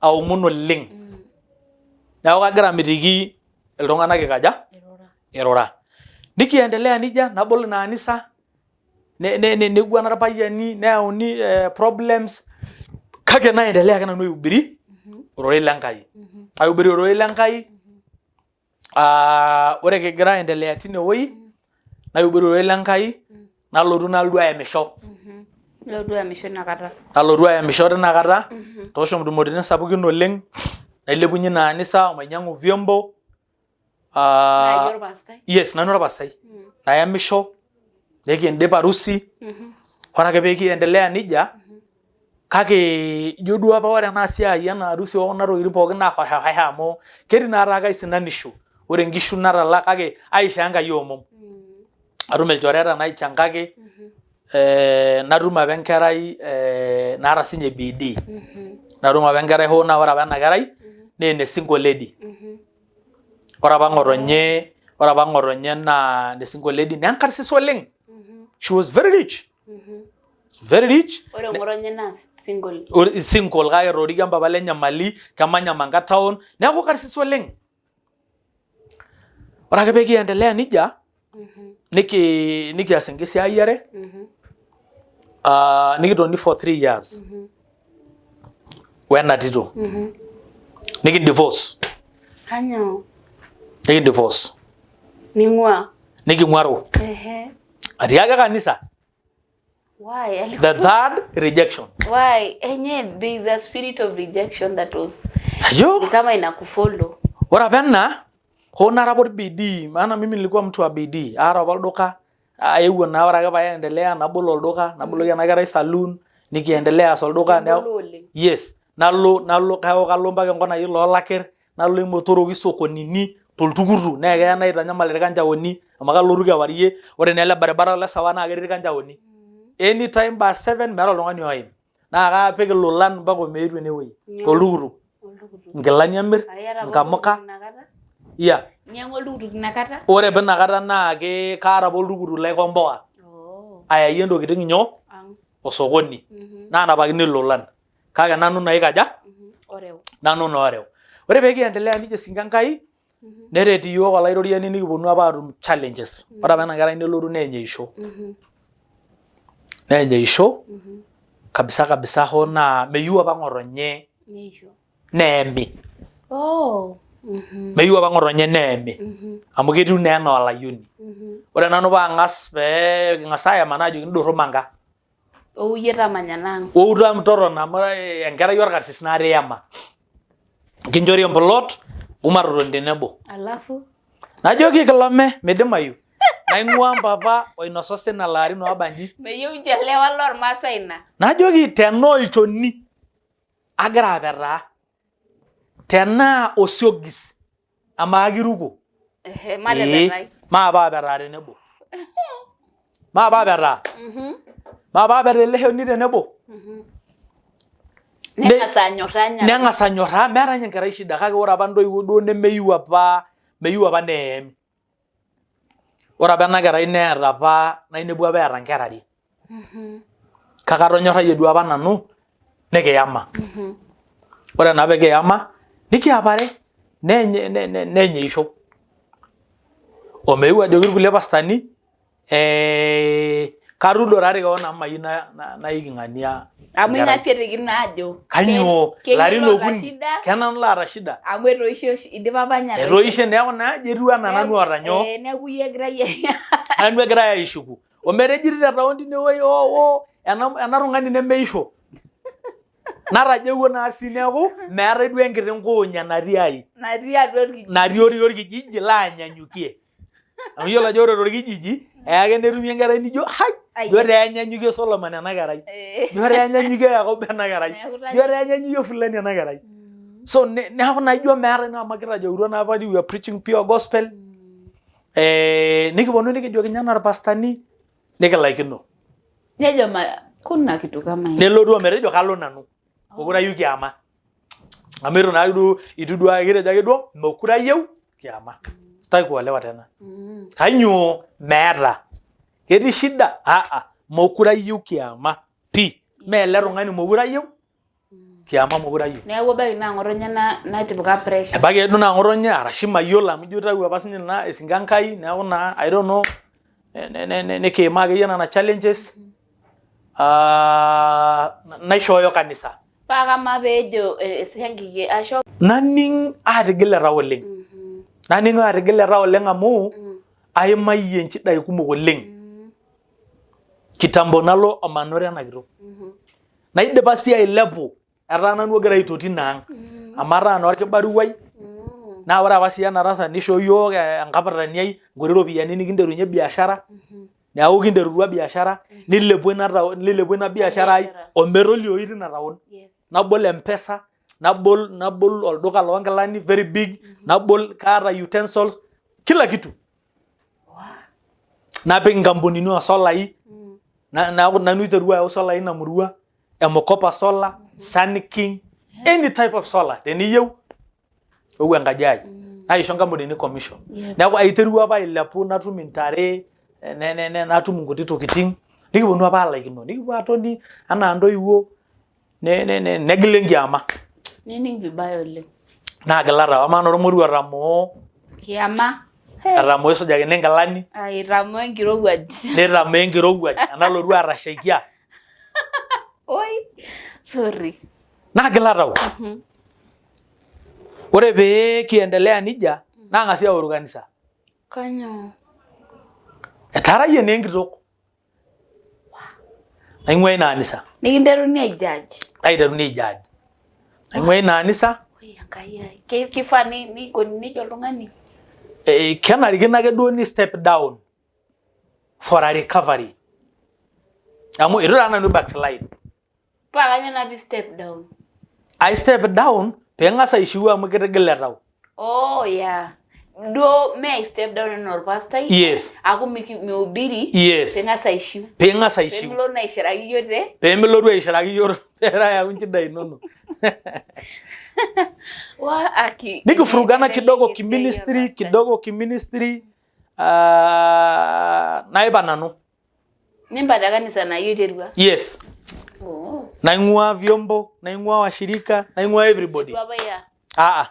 aomon oleng. Neeku kagira amitiki iltung'anak ikaja? Irura. Nikiendelea nijia nabol ina anisa neguana irpayiani neyauni problems kake naendelea ake nanu aihubiri ororei le Nkai. Aihubiri ororei le Nkai. Ah, ore kigira aendelea tine woi naihubiri ororei le Nkai nalotu nalotu aemisho. Lotu aemisho ina kata. Nalotu aemisho tina kata toosho ntumoritin sapukin oleng nailepunye ina anisa omainyiang'u vyombo. Naa iyie orpastai? Yes, nanu orpastai. Naemisho nikindip harusi. Ore ake pee kiendelea nijia kake ijo duo apa ore ena siai ena harusi okuna tokitin pookin naa hohehahe amu ketii naa taake aisinanisho. Ore nkishu natala kake aishoo Enkai omom. Atum ilchoreta naichangaki natum apa enkerai naata sinye bidii. Natum apa enkerai hoo naa ore apa ena kerai naa ene single lady. Ore apa ng'otonye, ore apa ng'otonye naa ene single lady naa enkarsis oleng. She was very rich. Very rich. Ore ng'otonye naa single. Ore single kake etoorika mpapa lenye mali, kemanya Manga town, neeku karsis oleng. Ore ake pee kiendelea nijia, niki nikias enkisiayiare, ah, nikitoni for 3 years wena tito. Nikindivorce. Kanyoo? Nikindivorce. Ning'ua. Niking'uaru. Ehe. Atii ake kanisa. Why? The third rejection. Why? Enye, there is a spirit of rejection that was Ajo. ni kama inakufollow. Ore apa ena hoo nara apa bidii, maana mimi nilikuwa mtu wa bidii. Aata apa olduka, aewuo naa ore ake paendelea nabol olduka, naboloki ena kerai saloon, nikiendelea aas olduka. Nebolo oleng. Yes, nalo nalo kalo kalo mpaka enkop naji Loolakir, nalo Imotorok isokonini toltukutuk naa keya naitanyamal irkanchaoni amu kalotu kewarie, ore naa ele baribara le sawa naa ketii irkanchaoni. Anytime by 7 meeta oltung'ani oim. Naa kapik ilolan mpaka omeetu enewueji Nyoo? toltukutuk. Oltukutuk. Nkilani amir, Ah, iyata apa nkamuka. oltukutuk inakata? Yeah. Inyang'ua oltukutuk inakata? Ore apa inakata naa ke kaata apa oltukutuk laikomboa Oh. ayayie ntokitin nyoo Ang. osokoni Mhm. naanapakini ilolan. Kake nanu naa aikaja? Oreu. Nanu naa oreu. Ore pee kiendelea nijo esinka Enkai, neret iyiook Olaitoriani nikiponu apa aatum challenges. Ore apa ena kerai nelotu neeny eisho. Neeny eisho kabisa kabisa hoo naa meyieu apa ng'otonye Neisho. neemi. Oh. Meyieu apa ng'otonye neemi. Amu ketiu naa enaa olayioni. Ore nanu paang'as pee king'as aema najoki ndurru manka. Ou iyie tamanya naang. Ou totona amu enkerai orkarsis naata iyama. Kinchori emplot omatotoni tenebo. Alafu? Najoki kilome midimayu. Naing'ua mpapa oinosa osina laarin oobanji. Meyieu ninche lewa lormaasai ina. Najoki tenaa olchoni agira apetaa, tenaa osiogis amaa kiruko? Ehe, matepetai. Maape apetaa tenebo. Maape apetaa. Maape apetaa ele shoni tenebo. Neng'as anyorraa nya. Neng'as anyorraa, meeta ninye enkerai shida kake ore apa intoiwuo duo nemeyieu apa, meyieu apa neem. Ore apa ena kerai neeta apa nainepua apa eeta nkera are. Kake atonyorrayie duo apa nanu nikiyama. Ore naa pee kiyama nikiapare neeny eisho. Omeu ajoki irkulie pastani eh, katuudo taatoi kewon amu mayieu naiki ng'ania Amu ing'asie tekino ajo. Kanyoo Keyiolo larin oota okuni shida. kenanu laata shida. Amu etoishe oshi idipa apa ninye atoisho. Etoishe neeku naa ajo etiu anaa nanu oota nyoo. Eh, neeku iyie egirai Nanu egirai aishuku. Ometejiti te town tine wueji oo oo ena ena tung'ani nemeisho. Natajeuwuo naa sii neeku meetae duo enkiti nkuunya natii ai. Natii atua orkijiji. Natii orkijiji laanyanyukie. Amu iyiolo ajo ore torkijiji eya ake netumi enkerai nijo hai ijo taa enyanyukie Solomon ena kerai. Ijo taa enyanyukie Yakobo ena kerai. Ijo taa enyanyukie fulani ena kerai. So neeku naa ijo meetae naa amu kitajeutua naa apa we are preaching pure gospel. Nikiponu nikijoki ninye anaa irpastani nikilaikino. Nejo ma kuna kitu kama hii. Nelotu ometejo kalo nanu. Mokure ayieu kiama. Amu itu naa duo itu duo kitejo ake duo mokure ayieu kiama. Sitaki kuolewa tena. Kainyoo? Meeta. Ketii shida? Aa, mokure ayieu kiama pii. Mee ele tung'ani mokure ayieu kiama mokure ayieu. Neeku ebaiki naa ng'otonye natipika pressure. Ebaiki duo naa ng'otonye arashu mayiolo amu ijo itayu apa sinye ina esinka Enkai neeku naa I don't know nikiimaa akeyie nena challenges naishooyo kanisa. Paa kamaa peejo esiankiki asho. Naning atigile tau oleng. Naning atigile tau oleng amu aimayie nchidai kumok oleng. Kitambo nalo omanoto ena kitok. Naidipa sii ailepu etaa nanu ogira aitoti ina ang. Amu ataa naa orkibaruai. Naa ore apa sii ena tasat nishoo iyiook enkapatani ai nkuti ropiyiani nikinterunye biashara. Neeku kinterutua biashara nilepua ina town nilepua ina biashara ai ometolioi tina town. Nabol mpesa nabol nabol olduka loonkilani very big nabol kaata utensils kila kitu. Napik nkampunini oo solai neeku nanu oiterua ayau solai ina murua M-kopa solar, Sun King, any type of solar teniyieu ou enkaji ai naisho nkampunini commission. Neeku aiterua apa ailepu natum intare natum nkuti tokitin nikiponu apa alaikino nikipuo atoni anaa ntoiwuo negila enkiama. Nining vibaya oleng. Naagila taa amaa naa ormoruo otamoo Kiama. etamoo isujakini nkilani. Aitamoo enkirowuaj. Nitamoo enkirowuaj enalotu atashaikia. Oi, sorry. Naagila tau. Ore pee kiendelea nijia nang'asi aoru kanisa. Kanyoo? Etaarayie naa enkitok. Naing'ua ina anisa. Nikinteruni aijudge. Naiteruni aijudge. Naing'ua ina anisa. Oi Enkai ai. Kifaa nikoni nejia oltung'ani? Eh, kenarikino ake duo ni step down for a recovery. Amu itu taa nanu backslide. Paa kanyoo ina pee step down? I step down pee ing'as aishiu amu kitigile tau. Oh yeah. Duo me I step down enaa orpastai. Yes. Aku mihubiri. Yes. Ping'as aishiu. Ping'as aishiu. Pemilotu naa aishiraki iyiook te. Pemilotu aishiraki iyiook pee ayau nchidai inonok. Wa aki. Nikifurugana kidogo kiministry, kidogo kiministry, naipa nanu. Nimba te kanisa naa iyie oiterua? Yes. Oh. Naing'ua vyombo, naing'ua washirika, naing'ua everybody. Duo apa iya. Aa.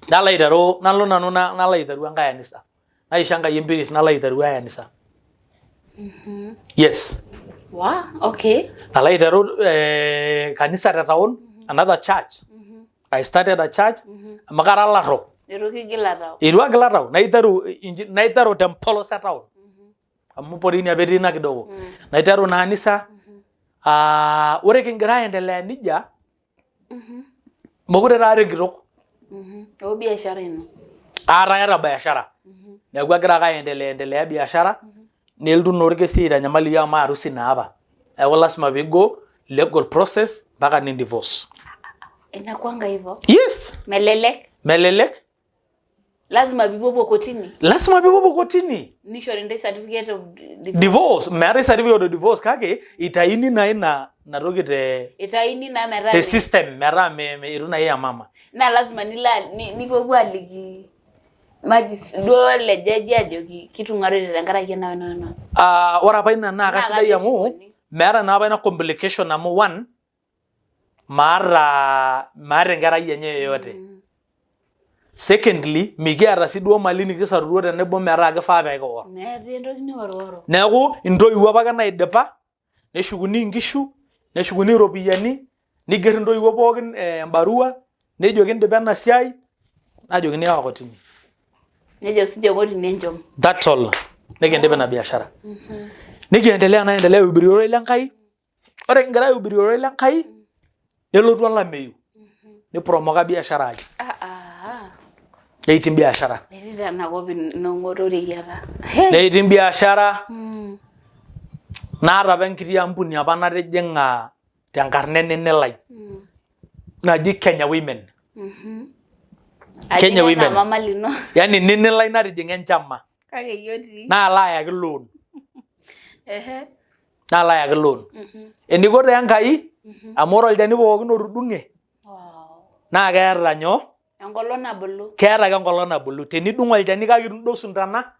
Nalo aiteru, nalo nanu nalo aiteru enkae anisa. Naisho Enkai empiris nalo aiteru ae anisa. Yes. Wa, okay. Nalo aiteru eh, kanisa te town, another church. I started a church amu kara olarrok. Eitu kigila tau. Eitu agila tau, naiteru naiteru te mpolos e town. Amu porini apa etii ina kidogo. Naiteru ina anisa, ah, ore kingira aendelea nijia, mokure taa ara enkitok. O biashara ino. Aata aeta biashara. Neeku agira ake aendelea endelea biashara, nelotu naa orkesi aitanyamal iyiook amu harusi naa apa. Neeku lasima pigo legal process mpaka ni divorce. Inakuanga hivyo. Yes. Melelek. Melelek. Lazima pipuopuo kotini. Lazima pipuopuo kotini. Nishori ntae certificate of divorce. Divorce, meetae certificate of divorce kake itayuni naa ina ina toki te Itayuni naa metaa te system metaa me, eitu naa iya mama. Naa lazima nilo nipuopuo aliki magistrate duo le jaji ajoki kitung'arote tenkaraki ena wena wena. Ah, ore apa ina naa Naa kasidai kajo amu eshukuni. meeta naa apa ina complication amu one maata maata enkerai enye yeyote. Secondly, mikiata sii duo mali nikisarutua tenebo metaa kifaa pee kior. Metii entoki niworoworo. Neeku intoiwuo apake naidipa, neshukuni inkishu, neshukuni iropiyiani, niger intoiwuo pookin eh, embarua, nejo kindipa ena siai, najokini yawa kotini. Nejo sinche kotini enchom. That's all. Nikindip ina biashara. Nikiendelea naendelea aihubiri ororei le Nkai. Ore kingira aihubiri ororei le Nkai, nelotu olameyu. Niporomoka biashara ai. Ah ah. Neiting biashara. Etii taa ena kop inong'oto reyiata. Neiting biashara. Naata apa enkiti ampuni apa natijing'a tenkarna enene lai. Naji Kenya Women. Kenya Women. Mama lino. Yaani nene lai natijing'a enchama. Kake iyie otii. Naa ayaki loan. Ehe. Nalo ayaki loan. Eniko taa Enkai amu ore olchani pookin otudung'e Wow. naa keeta nyoo? Enkolong nabulu. Keeta ake enkolong nabulu. Tenidung olchani kake ituudo intana,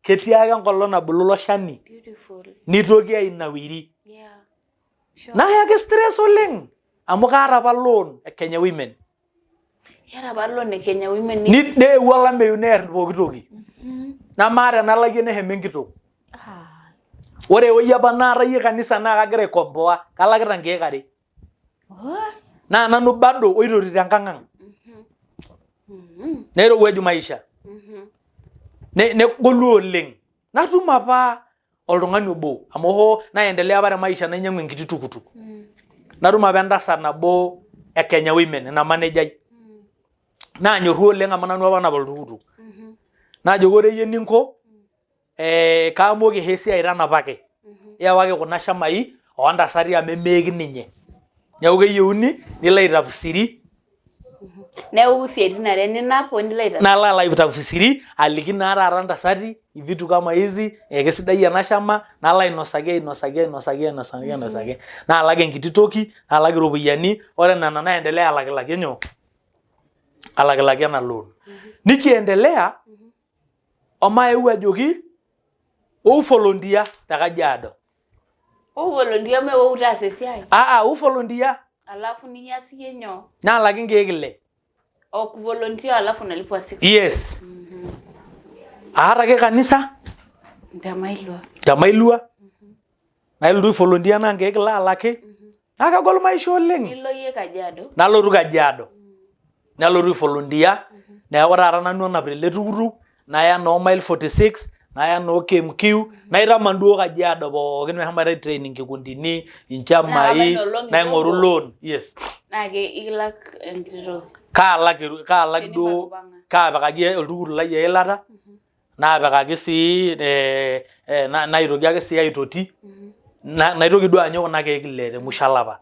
ketii ake enkolong nabulu ilo shani Beautiful. nitoki ainawiri. Yeah. Sure. Nayaki stress oleng amu kaata apa loan e Kenya Women. Iyata apa loan e Kenya Women. Neewuo olameyu neer pooki toki. Namaata enalakie neshomo enkitok. Ah. Ore ewueji apa naatayie kanisa naa kagira aikomboa, kalakita nkeek are. What? Naa nanu bado oitotito enkang ang. Neirowuaju maisha. Negolu oleng. Natum apa oltung'ani obo amu hoo naendelea apa te maisha nainyiang'u enkiti tukutuk. Natum apa entasat nabo e Kenya Women ina manejai. Naanyorru oleng amu nanu apa onap oltukutuk. Najoki ore iyie eninko eh, kaamoki aisho esiai tanapaki. Iyawaki kuna shamai oontasati amu emeeki ninye. Neeku keyieuni nilo aitafsiri Neeku isiaitin are ninap o nilo aitafsiri. Nalo alo aitafsiri aliki naa taata ntasati vitu kama hizi eh, kesidai ena shama nalo ainosaki ainosaki ainosaki ainosaki ainosaki naalak enkiti toki naalak iropiyiani ore nena naendelea alakilaki nyoo alakilaki ena loan nikiendelea omaeu ajoki ou volunteer te Kajiado. Ou volunteer mee ou taasa esiai. Aa ou volunteer. Alafu nias iyie nyoo? Naalaki nkeek ile. O kuvolunteer alafu unalipwa 6. Yes. Aata ake kanisa. Ntamailua. Ntamailua. Nalotu ai volunteer naa nkeek ile alaki. Naa kegol maisha oleng. Nilo iyie Kajiado. Nalotu Kajiado. Nalotu ai volunteer neeku taata nanu onap tele tukutuk naya noo mile 46 naya noo KMQ naitaman duo Kajiado pookin meshomoita ai train inkikundini inchamai Naa apa ina olong naing'oru ilopo. loan yes Naa ke ikilak enkiti toki. kaalak kaalak duo Tenipang'upang'a. kaapikaki oltukutuk lai eilata naapikaki sii eh, eh, naitoki ake sii aitoti naitoki duo aanyu kuna keek ile te musho olapa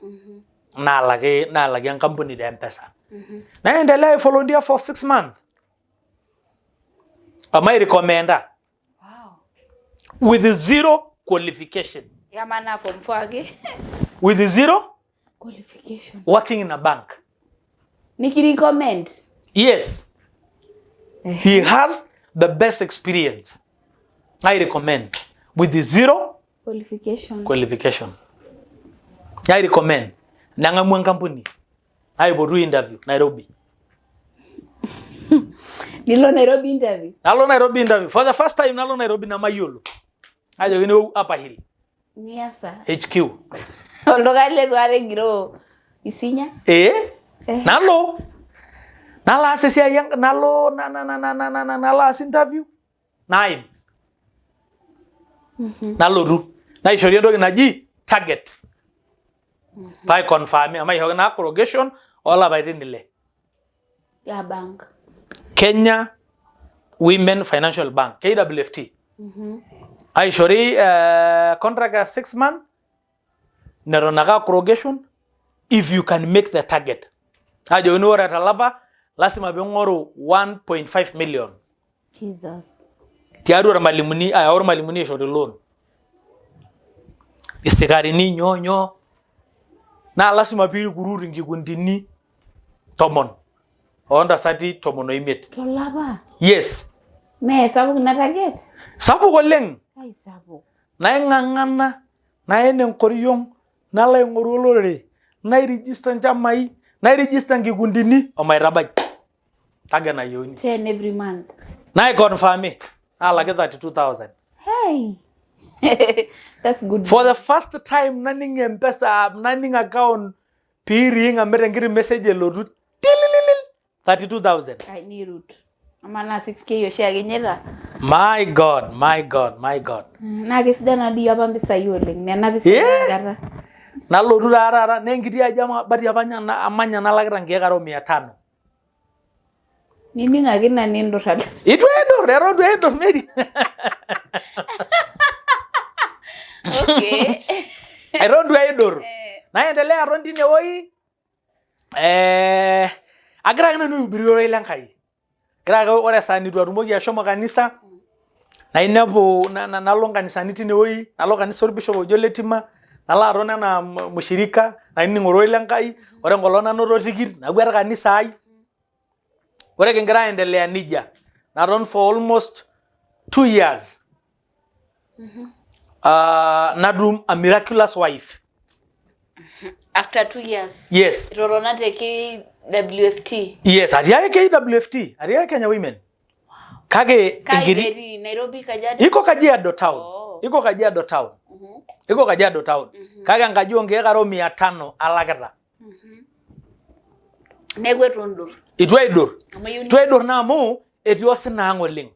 naalaki naalaki enkampuni te mpesa naendelea ai volunteer for 6 months omairecommenda Wow. with zero qualification. Ya maana form 4 ake. With zero qualification. Working in a bank. Nikirecommend. Yes, he has the best experience, I recommend, with zero qualification. Qualification. Nai recommend neng'amu enkampuni naipotu interview Nairobi. Nilo Nairobi interview. Nalo Nairobi interview for the first time nalo Nairobi namayiolo. Ajokini wou Upper Hill. Niasa. HQ. Olduka le duata egiroo isinya. Ee. Eh. Nalo. Nalo aas esiai nalo nalo aas interview. Naim. Nalotu. Naishori entoki naji target. Paa confirm amu aishooki naa corrugation oolapaitin ile. Ya bank. Kenya Women Financial Bank, KWFT. Aishori contract ya 6 month neton ake aa corrugation if you can make the target. Ajokini ore tolapa lasima ping'oru 1.5 million. Jesus. Tiatua irmalimuni ayau irmalimuni aishori loan. Isikarini nyoo nyoo. Naa lasima piirecruit inkikundini 10 oontasati 15. Tolapa? Yes. Mee sapuk ina target? Sapuk oleng. Ai sapuk. Naing'ang'ana, naen enkoriong, nalo aing'oru olorere, nairijista inchamai, nairijista inkikundini omaitabai target nayieuni. 10 every month. Naikonfami naalaki 32,000. Hey. That's good. For the first time naning M-Pesa app, naning account piiring amit enkiti message elotu tilililil 32,000. Ai nirut. Ama naa 6K oshiake inyeita. My God, my God, my God. Naa kesidan naa dii apa mpisai oleng. Nena pisai Eh? enkata. Nalotu taa taata naa enkiti aji amabati apa amanya nalakita nkeek are o mia tano. Nining ake ina nindur alo. Itu aidur, eton itu aidur Mary. Okay. Eton itu aidur. Naendelea aton tine woi. Agira ake nanu aihubiri ororei le Nkai. Agira ake ore esaa nitu atumoki ashomo kanisa nainepu nalo nkanisani tine woi, nalo kanisa orbishop oji ole Tima, nalo aton enaa mushirika nainining ororei le Nkai, ore enkolong nanoto tikit nakwet kanisa ai. Ore kingira aendelea nijia, naton for almost 2 years. Natum a miraculous wife. After 2 years. Yes. Itotona te KWFT. Yes, atii ake KWFT, atii ake Kenya Women. Kake Kai enkiti etii Nairobi Kajiado. iko Kajiado town. Oh. Iko Kajiado town. Iko Kajiado town. Kake enkaji oo nkeek are o mia tano alakita. Neeku eitu indur. Itu aidur. Amu iyieu Itu aidur naa amu etii osina ang oleng.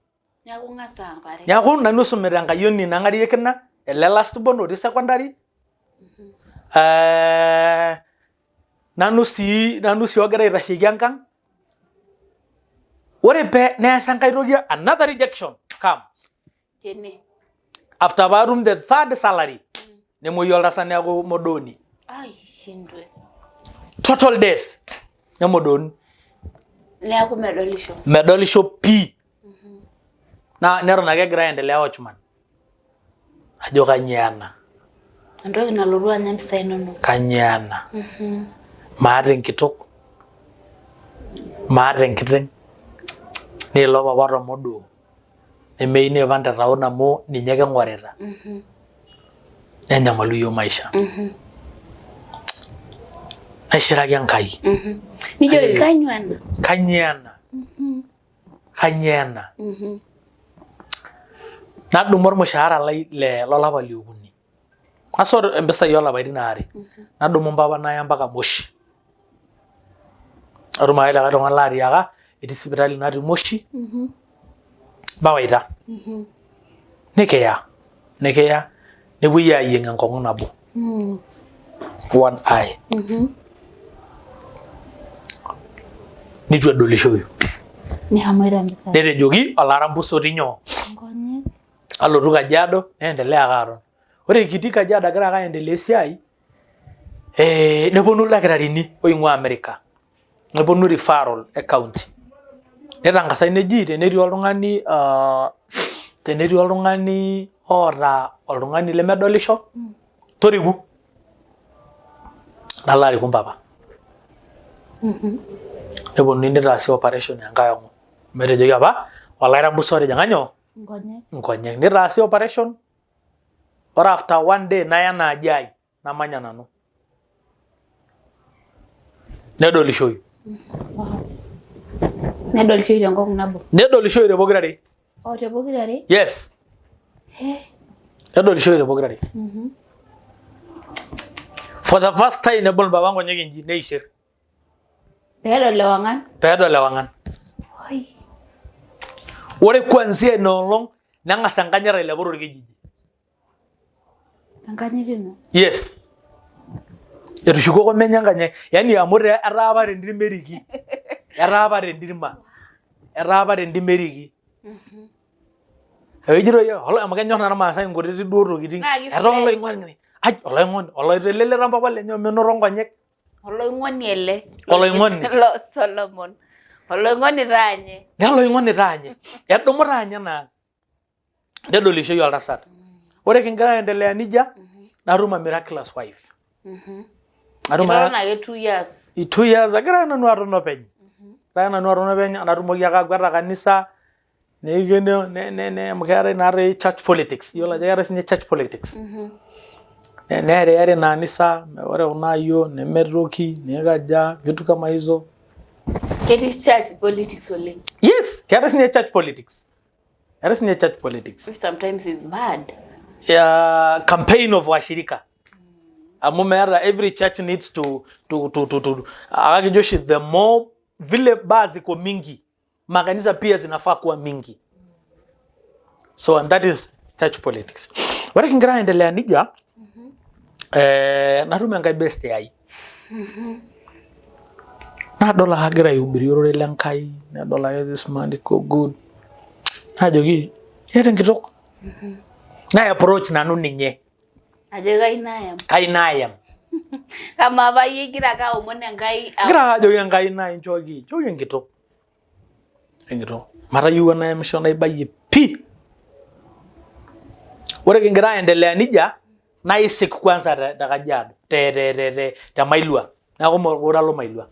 Neeku ing'as apare. Neeku nanu oisumita enkayioni nang'arie kina ele last born otii secondary. Nanu sii ogira aitasheki enkang. Ore pee neesa enkae toki another rejection comes. Tene. After paatum the third salary nemuoyu oltasat neeku modooni. Ai, shindwe. Total death nemodooni. Neeku medolisho. Medolisho pii. Naa neton ake egira aendelea watchman. Ajo kanyoo ena? Entoki nalotu anya mpisai inonok. Kanyoo ena? Maata enkitok, maata enkiteng, naa ilo papa otomoduo nemeyieu neipang te town amu ninye king'orita. Nenyamalu iyiook maisha. Naishiraki Enkai. Nijoki kanyoo ena? Kanyoo ena? Kanyoo ena? Nadumu ormushaara lai le lolapa liokuni. Nasot impisai oolapaitin aare. Nadumu mpapa naya mpaka Moshi. Natum ake likae tung'ani laatiaka etii sipitali natii Moshi. Mawaita. Nikiya. Nikiya nepuoi aayieng' enkong'u nabo. One eye. Nitu edolishoyu. Neshomoita mpisai. Netejoki olarambusa otii nyoo? Nkonyek. Alotu Kajiado neendelea ake aton. Ore kitii Kajiado agira ake aendelea esiai neponu ildakitarini oing'ua America. Neponu referral e county. Nitangasai neji tenetii oltung'ani tenetii oltung'ani oota oltung'ani lemedolisho toriku. Nalo ariku mpapa. Neponunui nitaasi operation enkae ong'u. Metejoki apa olairambusa otijing'a nyoo? Nkonyek. Nkonyek. Nitaasi operation. Ore after one day naya ena aji ai namanya nanu. Nedolishoi. Nedolishoi tenkong'u nabo. Nedolishoi te pokirare. Oh, te pokirare? Yes. Nedolishoi te pokirare. For the first time nebol baba nkonyek inji neishir. Peedol ewang'an. Peedol ewang'an. Oi. Ore kuanzia ina olong neng'as enkanyit ailepu torkijiji. Enkanyit ino. Yes. Etushukoko menye enkanyit. Yaani amu etaa apa tendirima eriki. Etaa apa tendirima. Etaa apa tendirima eriki. Ejito iyie amu kenyor naa irmaasai inkutitik duo tokitin. Naa kisidai. Etaa oloing'oni. Ai oloing'oni oloitelelera mpapa lenye omenoto nkonyek. Oloing'oni ele. Oloing'oni. Lo Solomon. Oloing'oni taanye. Ne oloing'oni taanye. Edumu taanye ena ang. Nedol ishoi oltasat. Ore kingira aendelea nijia natum a miraculous wife. Natum a- Etotona ake 2 years. 2 years agira nanu aton openy. Agira nanu aton openy natumoki ake akwata kanisa neikeno ne ne ne amu keetae naatoi church politics iyiolo ajo keetae sinye church politics. Neeriyari ina anisa ore kuna ayiok nemetoki nikaja vitu kama hizo. Ketii church politics oleng. Yes, keetae sinye church politics. Keetae sinye church politics. Which sometimes is bad. Yeah, campaign of washirika. Amu meeta every church needs to akakijo oshi the more vile baa ziko mingi makanisa pia zinafaa kuwa mingi. So and that is church politics. Ore kingira aendelea nijia natum enkae best ai. Nadol ake agira aihubiri ororei le Nkai, nadol ake this man iko good. Najoki iyata enkitok? Nai approach nanu ninye. Ajo kai nayam. Kai nayam. Amaa apa iyie igira ake aomon Enkai. Agira ake ajoki Enkai nai nchooki, nchooki enkitok. Enkitok. Matayiewua nayamisho naibayie pii. Ore kingira aendelea nijia, naisik kwanza te Kajiado, te Mailua. Neeku mekure alo Mailua.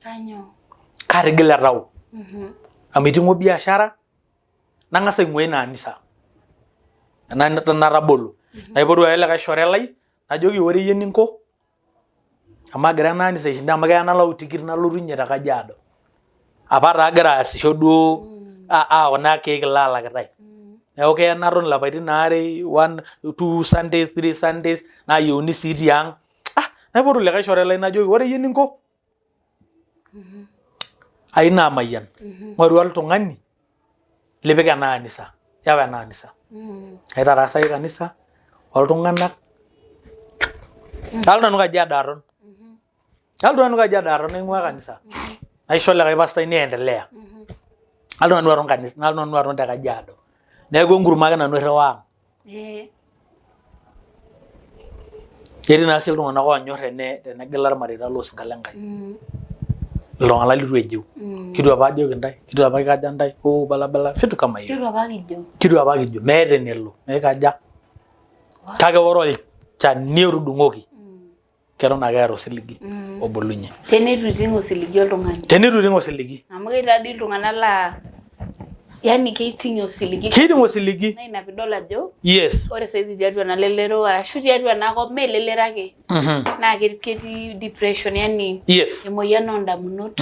Kanyoo? Katigila tau. Amu iting'o biashara, nang'as aing'ua ina anisa. Ena natabolo. Naipotu ake likae shore lai, najoki ore iyie eninko, amu agira ena anisa aishinda amu keya nalau tikit nalotunye te Kajiado. Apa taa agira aasisho duo aa kuna keek laalakitae. Neeku keya naton ilapaitin aare, one, two Sundays, three Sundays, naayieuni sii tiang. Ah, naipotu likae shore lai najoki ore iyie eninko, ayieu naamayian. Ng'oru oltung'ani lipik ena anisa, yawa ena anisa. Aitarasaki kanisa oltung'anak. Nalo nanu Kajiado aton. Nalotu nanu Kajiado aton aing'ua kanisa. Naisho likae pastai niendelea. Nalotu nanu aton kanisa, nalotu nanu aton te Kajiado. Neeku enkurma ake nanu airriwaa ang. Ketii naa sii iltung'anak oonyor tenegila irmareita loosinka le Nkai. Iltung'anak litu ejieu. Kitu apa ajoki intae, kitu apa kikaja intae, oo balabala, vitu kama hiyo. Kitu apa kijo. Kitu apa kijo, meeta enelo, meikaja. Kake ore olchani otudung'oki, keton ake eeta osiligi obulunye. Teneitu iting osiligi oltung'ani. Teneitu iting osiligi. Amu ketii taadii iltung'anak laa yani keiting osiligi. Keiting osiligi. Naa ina piidol ajo Yes. ore saizi tiatua ena lelero arashu tiatua ena kop mee elelero ake naa ketii depression yani Yes. emoyian oondamunot.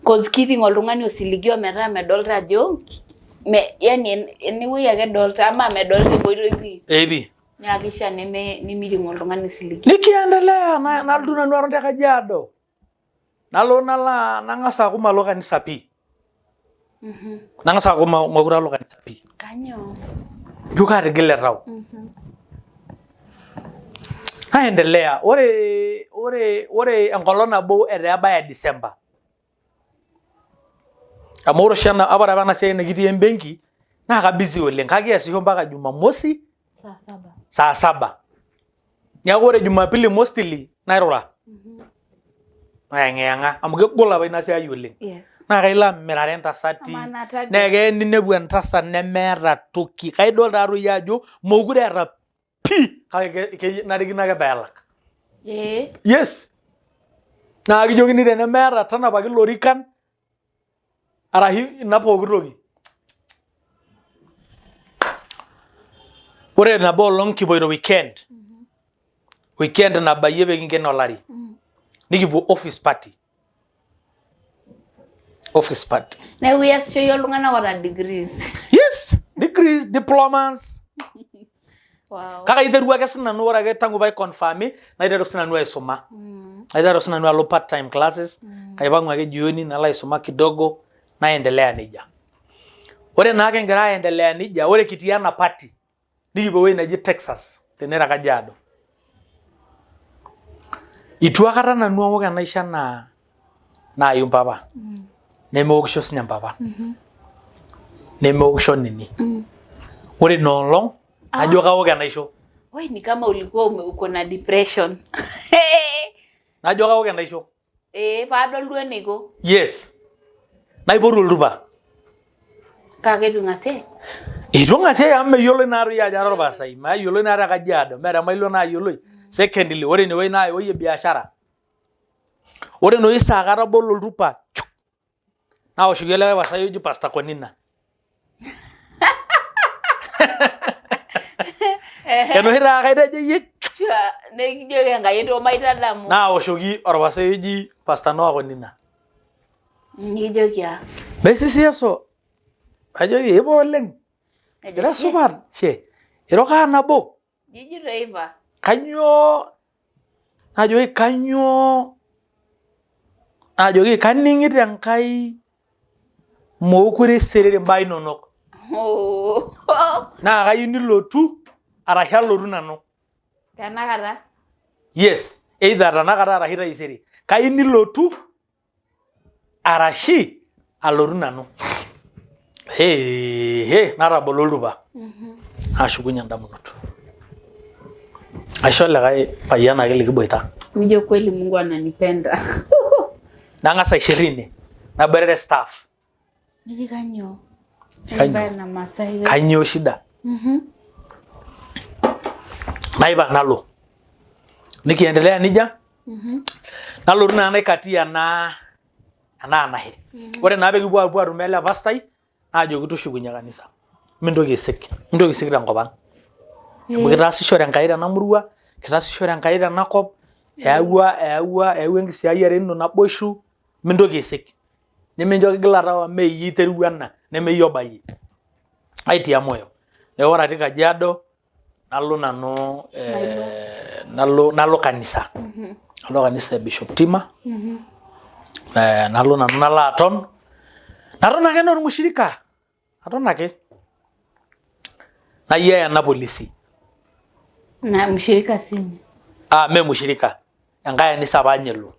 Cause keiting oltung'ani osiligi ometaa medolta ajo me, yani enewueji ake edolta ama medolta enkoitoi pii. Eh pii. Naa keishaa neme nemiting oltung'ani osiligi. Nikiendelea nalotu nanu aton te Kajiado. Nalo nalo nang'as aaku malo kanisa pii. Nang'as aaku mekure alo kanisa pii. Kanyoo? Ijo kaatigile tau. Naendelea ore enkolong nabo etaa ebaya December. Amu ore oshi ena ore apa ena siai nikitii embenki naa kabusy oleng kake kiasisho mpaka Jumamosi Saa saba. saa saba. Neeku ore Jumapili mostly nairura. Nayang'iyang'a amu kegol apa ina siai oleng. Yes. Naa kailo amirare intasati Amaa naa target. naa keya ninepu entasat nemeeta toki. Kaidol taatoi ajo mokure eeta pii kake kenarikino ake peelak. Ee. Yes. Naa kijokini tenemeeta tanapaki ilorikan arashu ina pooki toki. Ore nabo olong kipoito weekend, weekend nabayie pee kinken olari, nikipuo office party. Office party. Neeku iasisho iyie oltung'anak oota degrees. Yes, degrees, diplomas. Wow. Kake aiterua ake sinanu ore ake tangu pai confirmi naiteru sinanu aisuma. Naiteru sinanu alo part time classes, kaipang'u ake jioni nalo aisuma kidogo naendelea nejia. Ore naa kingira aendelea nejia, ore kitii ena party nikipuo ewueji naji Texas tene te Kajiado. Itu aikata nanu aok enaisho enaa naayu mpapa nemeokisho sinye mpapa nemeokisho nini. Ore ina olong najo kaok enaisho. Woi, ni kama ulikuwa uko na depression. Najo kaok enaisho. Ee, paadol duo eneiko. Yes. Naipotu oltupa. Kake eitu ing'asiai? Eitu ing'asiai amu meyioloi naatoi ajo ara orpastai. Mayioloi naa te Kajiado, mee te Mailua naayioloi. Secondly, ore inewueji naa ewueji e biashara. Ore enoshi saa katabolo oltupa chuk, naoshoki olikae pastai oji Pastor Konina. Enoshi taa kaitejo iyie Chua, nikijoki Enkai entoo maitadamu. Naoshoki orpastai oji Pastor Noah Konina. Nikijoki aa? Mesisi eso. Najoki ipa oleng. Ira supat she. Iro kaa nabo. Jijito ipa. Kanyoo najoki kanyoo najoki kaning'ito Enkai mookure eserere imbaa inonok. Oh. Naa kayieu nilotu arashu alotu nanu. Tenakata? Yes, either tenakata arashu taisere. Kayieu nilotu arashi alotu nanu. Hehe, natabolo oltupa. Nashukunye indamunot. Aisho likae payian ake likiboita. Nijo kweli Mungu ananipenda. Nang'as aishir ine, naboitare staff. Niji kanyoo? Kanyoo? Na Masai. Kanyoo shida? Naipang nalo. Nikiendelea nija. Nalotu naa naikatia ena ena anashe. Ore naa pekipuo apuo atum ele pastai naajoki tushukunye kanisa. Mintoki aisik, mintoki aisik tenkop ang. Amu kitaasishore Enkai tena murua, kitaasishore Enkai tena kop, eyawua eyawua eyawua enkisiayiare ino naboishu, mintoki aisik. Nemincho kigila tau amu mee iyie oiterua ena, neme iyie obayie. Aitia moyo. Neeku ore atii Kajiado nalo nanu nalo nalo kanisa. Nalo kanisa e Bishop Tima. Nalo nanu nalo aton. Naton ake enaa ormushirika. Aton ake. Nayiaya ena polisi. Na mshirika sinye. Ah, mee mushirika. Enkae anisa apa ninye elo.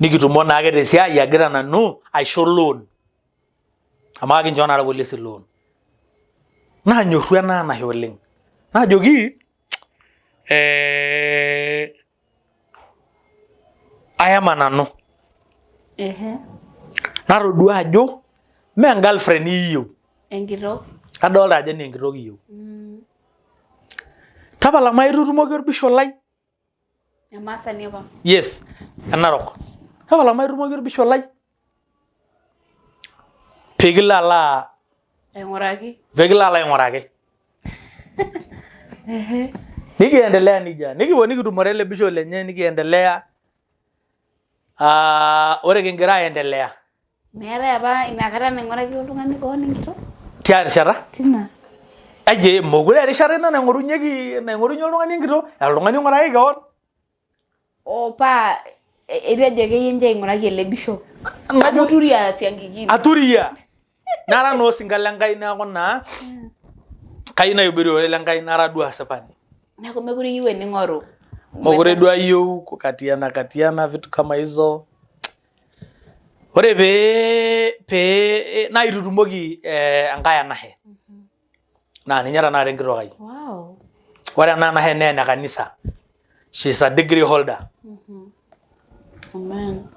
Nikitumo naake tesiai agira nanu aisho loan. Amu kakinchoo naa irpolisi loan. Naanyorru ena anashe oleng. Najoki ayama nanu. Ehe. Natodua ajo mee girlfriend iyieu. Enkitok. Kadolta ajo enaa enkitok iyieu. Tapala maitutumoki orbisho lai. Emaasani apa. Yes, enarok. Tapala maitutumoki orbisho lai. Pee kilo alo aing'uraki. Pee kilo alo aing'uraki. Nikiendelea nijia. Nikipuo nikitumore ele bisho lenye nikiendelea. Ah, ore kingira aendelea. Meetae apa inakata naing'uraki oltung'ani koon enkitok? Tia rishata? Tina. Aje, mokure erishata ina naing'orunyeki naing'orunye oltung'ani enkitok, oltung'ani oing'uraki kewon. Oo paa itejo akeyie nchoo aing'uraki ele bishop. Amu turia siankikini. Aturia. Nara naa osinka le Nkai neeku naa kayieu naibori ororei le Nkai nara duo asipani. Neeku mekure iyieu ening'oru. Mokure duo ayieu kukatiana katiana vitu kama hizo. Ore pee pee naa itutumoki enkae anashe. Naa ninye tenakata enkitok ai. Wow. Ore ena anashe naa ene kanisa. She is a degree holder. Amen.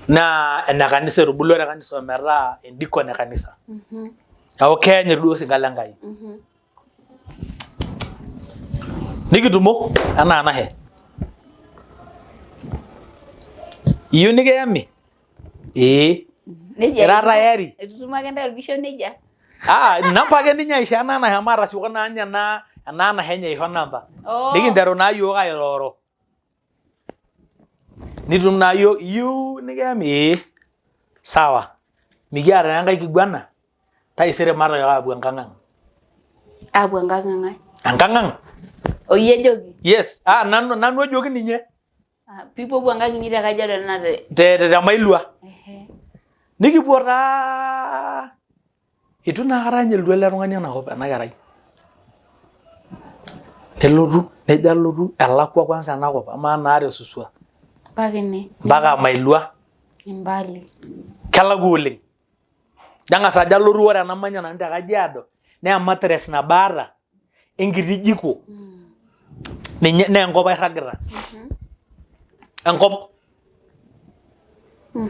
Naa ene kanisa etubulua te kanisa ometaa endikon e kanisa. Neeku keenyit duo osinka le Nkai. Nikitumo ena anashe. Iyieu nikiyami? Ee. Nejia Ira tayari? Etutumo ake ntae orbisho nejia? Ah, namba ake ninye aisho ena anashe amu atasioko naa ninye ena ena anashe enye aisho namba. Oh. Nikinteru naa iyiook airoro. Nitum naa yiok iyieu nikiyami ee sawa. Mikiata naa enkae kiguana taisere matayok aapuo enkang ang. Aapuo enkang eng'ae? Enkang ang. O iyie ejoki? Yes. Ah, nanu nanu ojoki ninye. Ah, piipuopuo enkang inyi te Kajiado ena te Te te, te Mailua. Ehe. Nikipuo taa Eitu naa aikata ninye elotu ele tung'ani ena kop ena kerai. Nelotu nejo alotu elakua kwanza ena kop amaa naa te Suswa Mpaka ene. mpaka Mailua Mbali. kelakua oleng. Neng'as ajo alotu ore enamanya nanu te Kajiado naa ematress nabo aata enkiti jiko ninye naa enkop airragita. Enkop.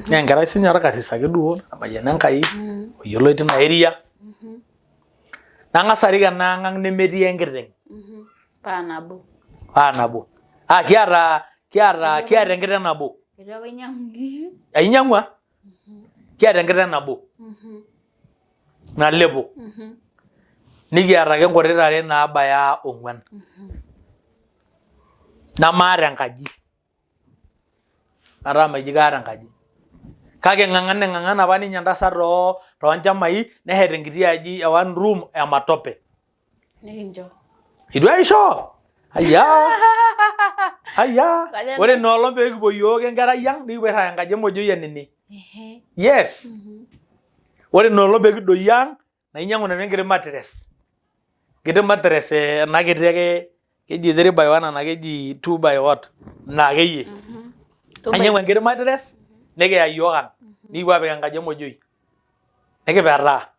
Naa enkerai sininye orkarsis ake duo namayiana Enkai oyioloi tina area. Nang'as arik ena ang' ang' nemetii enkiteng'. Paa nabo. Paa nabo. Ah kiata kiata kiata enkiteng' nabo. Eitu apa inyiang'u inkishu? Ainyang'ua. Kiata enkiteng' nabo. Nalepo. Nikiata ake nkuti tare naabaya ong'uan. Namaata enkaji. Ataa meji kaata enkaji. Kake eng'ang'ana eng'ang'ana apa ninye entasat too toonchamai neshet enkiti aji e one room e matope. Nikincho. Eitu aisho. Ayiaa. Ayiaa. Ore ina olong pee kipuo iyiook enkerai ang nikipuo airrag enkaji emojoyian ene. Yes. Ore ina olong pee kidoyio ang nainyiang'u nanu enkiti mattress. Enkiti mattress ena kiti ake keji 3 by 1 anaa keji 2 by what ina akeyie. Nainyiang'u enkiti mattress nikiya iyiook ang nikipuo aapik enkaji emojioi nikipetaa.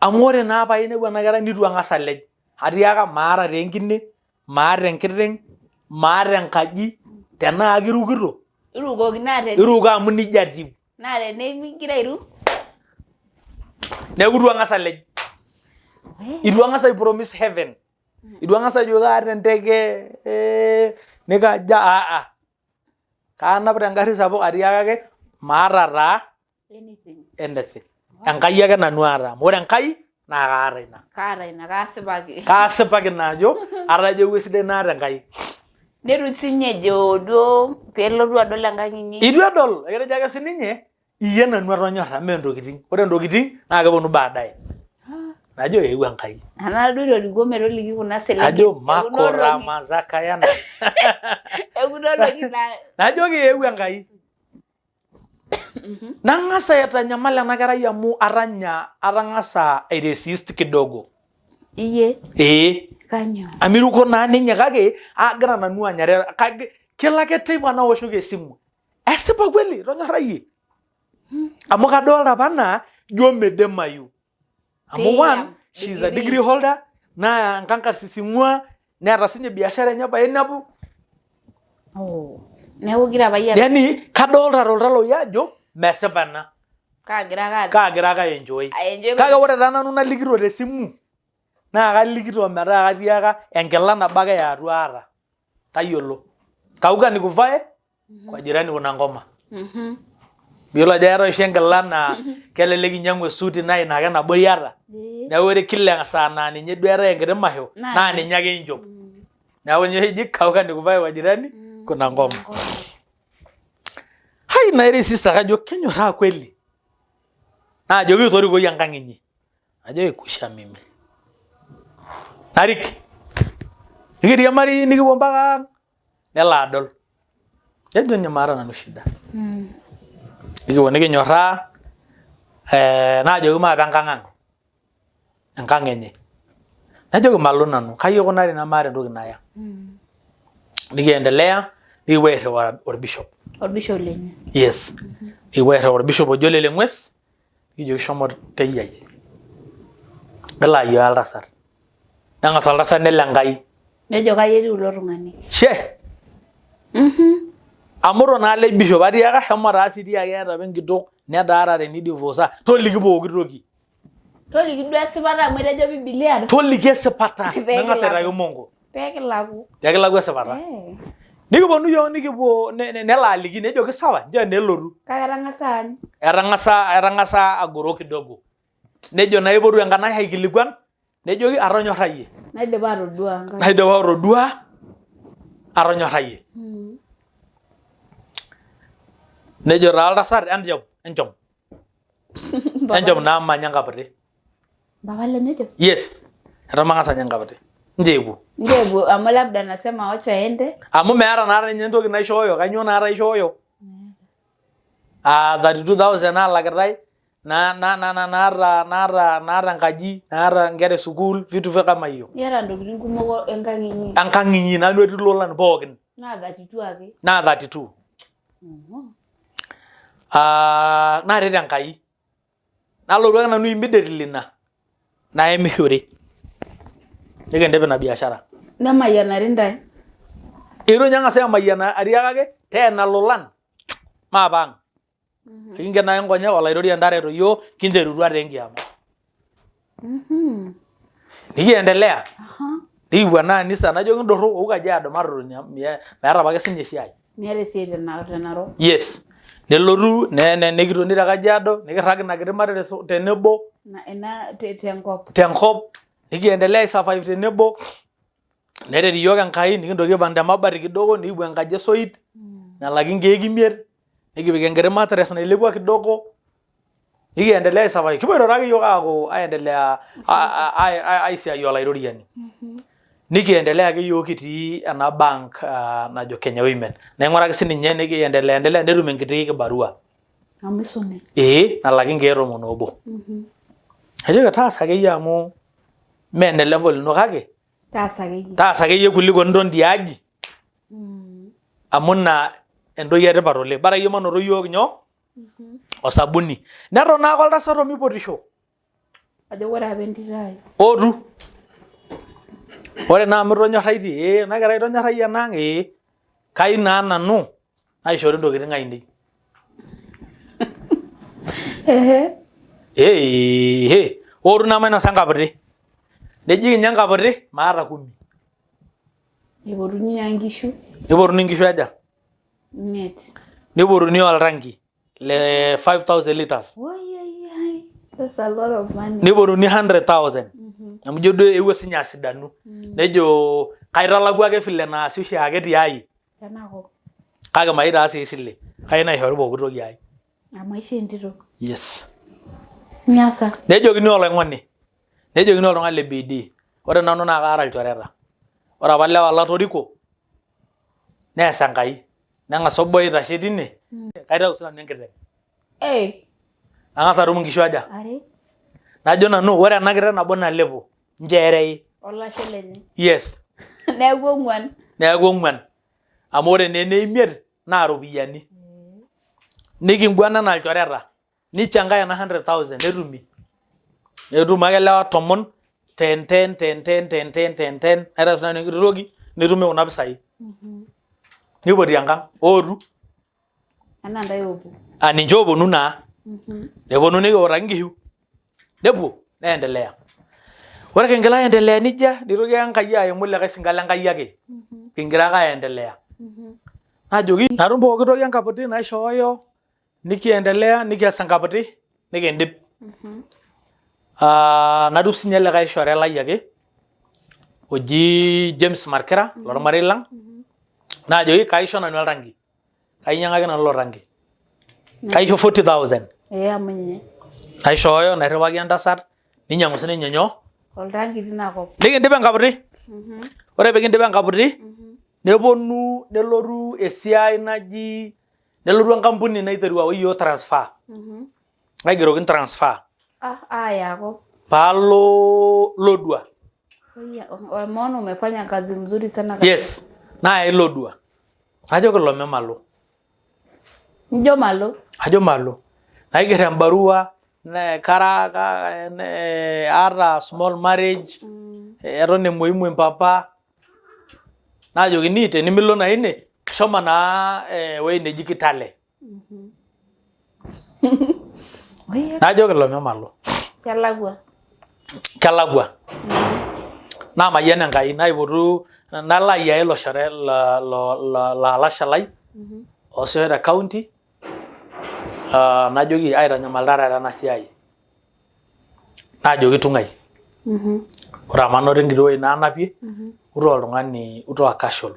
Amu ore naa painepu ena kerai nitu ang'as alej atiaka maata taa enkine, maata enkiteng, maata enkaji tenaa kirukito Irukoki naa tene. iruko amu nejia atiu. Naa tenemigira airuk. Neeku itu ang'as alej. Itu ang'as ai promise heaven. Itu ang'as ajo kaata enteke eh, nikaja aa. Kaanap tengarri sapuk atiaka ake maata taa Anything. anything. Enkai ake nanu aata. Amu ore Enkai naa kaata ina. Kaata ina kaasipaki. Kaasipaki ina ajo atejo ewueji sidai naata Enkai. Neitu sinye ejo duo pelotu adol enkang inyi. Eitu edol, eketejo ake sininye iyie nanu atonyorra mee ntokitin. Ore ntokitin naa keponu baadaye. Najo eewuo Enkai. Anaa duo itorikuo metoliki kuna selenken. Najo makora mazakayana. Ekuna olong'i naa. Najoki eewuo Enkai. Nang'as aitanyamal ena kerai amu atanya atang'asa airesist kidogo. Iyie? Ee. Kanyoo? Amu iruko naa ninye kake agira nanu anyare kake kelo ake teipa naoshoki esimu. Esipa kweli itonyorrayie? Amu kadolta apa anaa ijo midimayu. Amu one, she is a degree holder naa enkang karsis ing'ua neeta sinye biashara enye painepu. Oh. Neeku igira apa iyie Yani kadolta toltau lai ajo mesipa ena. kaagira ake Kaagira ake aenjoy. aenjoy. Kake ore taa nanu nalikito te simu naa kalikito metaa katiaka enkila nabo ake e atua aata. Tayiolo. Kauka nikuvae kwa jirani kuna ngoma. Iyiolo ajo eetae oshi enkila naa kelelek inyiang'u esuti naa ina ake nabo iyata. Neeku ore kila esaa naa ninye duo eetae enkiti masho naa ninye ake inchop. Neeku ninye eji kauka nikuvae kwa jirani kuna ngoma. Hai nairesist ake ajo kenyorraa kweli. Naajoki torikoi enkang inyi. Najoki kwisha mimi. Narik. Nikiriamari nikipuo mpaka ang nelo adol. Nejo ninye maata nanu shida. Nikipuo nikinyorraa eh, naajoki maape enkang ang, enkang enye. Najoki malo nanu, kai aikunari namaata entoki naya. Nikiendelea nikipuo airriwaa orbishop. Orbishop lenye. Yes. Nikipuo airriwaa orbishop oji Ole Leng'ues nikijoki shomo teyiai. Nelo ayiaya oltasat. Neng'as oltasat nelo Enkai. Nejo kai etiu ilo tung'ani. She. Amu eton naa ele bishop atiaka shomo taa sii tiaki eeta apa enkitok netaarate nidivosa toliki pooki toki. Toliki duo esipata amu etejo Bibilia. Toliki esipata Pee nang'as kilaku. aitaki mongo. Pee kilaku. Pee kilaku esipata. Eh. Nikiponu iyiook nikipuo nelo aliki nejoki sawa nchoo naa elotu. Kake etang'asa aany. Etang'asa etang'asa agoro kidogo. Nejo naa aipotu enkanashe aikilikuan nejoki atonyorrayie. Naidipa atodua. Naidipa atodua atonyorrayie. Nejo taa oltasat enchom, enchom. Enchom naa manya nkaputi. Baba lenye ojo? Yes. Eton mang'as anya nkaputi. Nchoo epuo. Nchoo epuo amu labda nasema wacha aende. Amu meeta naa ninye entoki naishooyo, kainyoo naata aishooyo? Ah, 32,000 naalakitae na na na na naata naata naata enkaji, naata inkera e sukuul, vitu kama hiyo. Iyata ntokitin kumok enkang inyi. Enkang inyi nanu etii ilolan pookin. Naa 32 ake. Naa 32. Ah, naaret Enkai. Nalotu ake nanu immediately ina naemishore. Nikindip ina biashara. Nemayianari intae. Eitu ninye eng'asai amayiana atiakaki teena lolan maape ang. Ekinken ake nkonyek olaitoriani tareto iyiook kinterutua taa enkiama. Nikiendelea nikipuo ena anisa najo kinturru ou Kajiado matotoni amu meeta apake sinye esiai. Miata esiai te Narok. Yes. Nelotu nikitoni te Kajiado nikirrag ina kiti mattress tenebo. Ina tenkop. Tenkop nikiendelea ai survive tenebo. Neret iyiook Enkai nikintoki aipang te mabati kidogo nikipuo enkaji esoit nalaki nkeek imiet nikipik enkiti mattress nailepua kidogo nikiendelea ai survive kipoito taake iyiook aaku aendelea aisiayia olaitoriani. Nikiendelea ake iyiook kitii ena bank najo Kenya Women naing'uraki sininye nikiendelea endelea netum enkiti kibarua. Amu isume. Ee nalaki nkeek tomon oobo. Najoki taasa akeyie amu mee ene level ino kake Taasa akeyie. Taasa akeyie kuliko niton tiaji. Amu ina entoki etipat oleng. Bara iyie manoto iyiook nyoo? Osabuni. Neton naake oltasat omipotisho. Ajo ore apa entito ai. Ootu. Ore naa amu itonyorraitie, ee ena kerai itonyorrayie enaang' ee. Kayieu naa nanu naishori intokitin ainei. Ehe. Ehe. Ootu naa mainosa enkaputi. Neji kinya enkaputi, maata kumi. Eipotuni naa inkishu. Neipotuni inkishu aja? Imiet. Neipotuni oltanki le 5000 liters. Woiyoiyoi. That's a lot of money. Neipotuni 100,000. Amu ijo duo eewuo sinye asidanu. Nejo kaitalaku ake vile naasi oshiake tiai. Tenakop. Kake mayieu taa sii esile. Kayieu naishori pooki toki ai. Amu aishoo entito. Yes. Miasa. Nejokini oloing'oni. Nejokini oltung'ani le bidii. Ore nanu naa kaata ilchoreta. Ore apa lewa latoriko nees Enkai. Neng'as obo aitashe tine, kaitau sinanu enkiteng'. Hey. Nang'as atum inkishu aja? Are. Najo nanu ore ena kiteng' nabo nalepo, nchoo erei. Olashe lenye. Yes. Neeku ong'uan. Neeku ong'uan. Amu ore naa ene imiet naa iropiyiani. Nikinguana anaa ilchoreta. Nichangai ena 100,000 netumi. Netum ake lewa tomon ten ten ten ten ten ten ten ten naitayu sinanu enkiti toki netumi kuna pisai. Nipoti enkang ootu. Anaa ntae oopuo. Ah ninche ooponu naa. Neponu nikiutaki nkishu. Nepuo neendelea. Ore kingira aendelea nejia nitoki Enkai aimu likae sinka le Nkai ake. Kingira ake aendelea. Najoki natum pooki toki enkaputi naishooyo nikiendelea nikias enkaputi nikindip. Ah, natum sinye likae shore lai ake oji James Markira lormarei lang naajoki kaisho nanu oltanki kainyiang'aki nanu ilo tanki kaisho 40000 Ee amu ninye. naishooyo nairriwaki entasat ninyiang'u sininye nyoo Oltanki tina kop. nikindip enkaputi ore pikindip enkaputi neponu nelotu esiai naji nelotu enkampuni naiteru awa iyiook transfer naigerokini transfer Ah, aya kop. paalo Lodwar Oya, Umeona umefanya kazi mzuri sana. Yes nayai Lodwar najoki lome malo Nijo malo. ajo malo naiger embarua ne kara ka, ne, aata small marriage eton emuoimuoi mpapa Naajokini tenimilo naa ine shomo naa ewueji neji Kitale. Najoki lome malo. Kelakua. Kelakua. Naa mayian Enkai naipotu nalo ayiaya ilo shore lo alashe lai oosisho te county najoki aitanyamalita taata ena siai. Naajoki tung'ai. Ore amu anoto enkiti wueji naanapie, utaa oltung'ani utaa casual.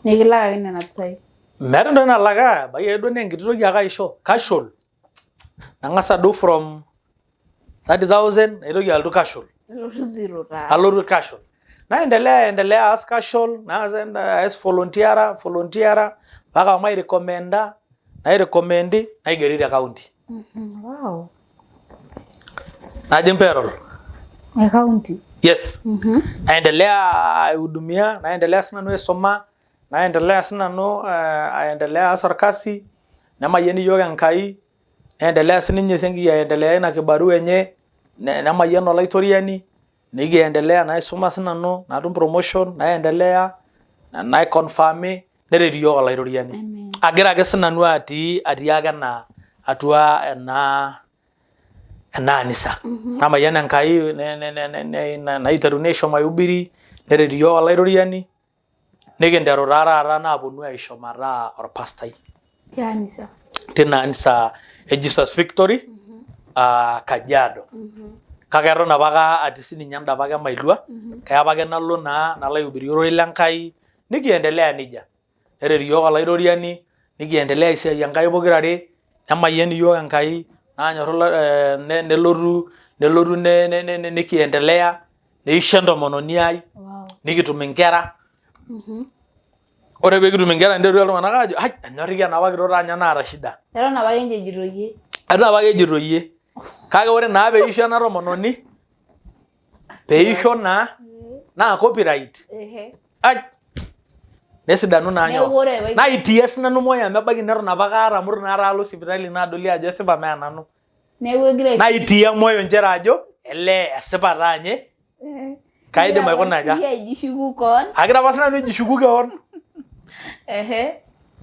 Nikilak ake nena pisai. Meeta entoki nalak ebaiki ake duo naa enkiti toki ake aisho casual. Nang'as adou from 30,000 naitoki alotu casual. Nilotu zero taa. Alotu casual. Naendelea endelea aas casual, naas aas volunteer, volunteer mpaka mairecommenda, nairecommendi naigeri te county. Wow. Najing payroll. E county. Yes. Naendelea aihudumia, naendelea sinanu aisoma, naendelea sinanu aendelea aas orkasi, nemayian iyiook Enkai, neendelea sininye esiankiki aendelea ina kibarua enye, nemayian olaitoriani, nikiendelea naisuma sinanu natum promotion naendelea naiconfirmi neret iyiook olaitoriani. Amen. Agira ake sinanu atii atii ake ena atua ena ena anisa. Namayian Enkai naiteruni aisho maihubiri neret iyiook olaitoriani nikinteru taa taata naaponu aisho mataa orpastai Tia anisa. tina anisa e Jesus Victory Kajiado. Kake eton apake atii sininye enda apake Mailua, keya apake nalo naa nalo aihubiri ororei le Nkai nikiendelea nejia. Neret iyiook olaitoriani nikiendelea esiai Enkai pokirare nemayian iyiook Enkai naanyorru nelotu nelotu nikiendelea neisho entomononi ai nikitum inkera. Ore pee kitum inkera niteru iltung'anak aajo ai enyorriki enapa kitok taa ninye naata shida. Eton apake ninche ejito iyie. Eton apake ejito iyie. Kake ore naa peisho ena tomononi, peisho naa naa copyright. Ai nesidanu naa Neeku nyoo. ore Naitia sinanu moyo amu ebaiki neton apake aata amu itu naa alo sipitali naadoli ajo esipa mee nanu. Neeku egira Naitia moyo nchere ajo elee esipa taa nye kaidim aikuna aja. Iyie aijishuku koon. Agira apa sinanu aijishuku kewon. Ehe.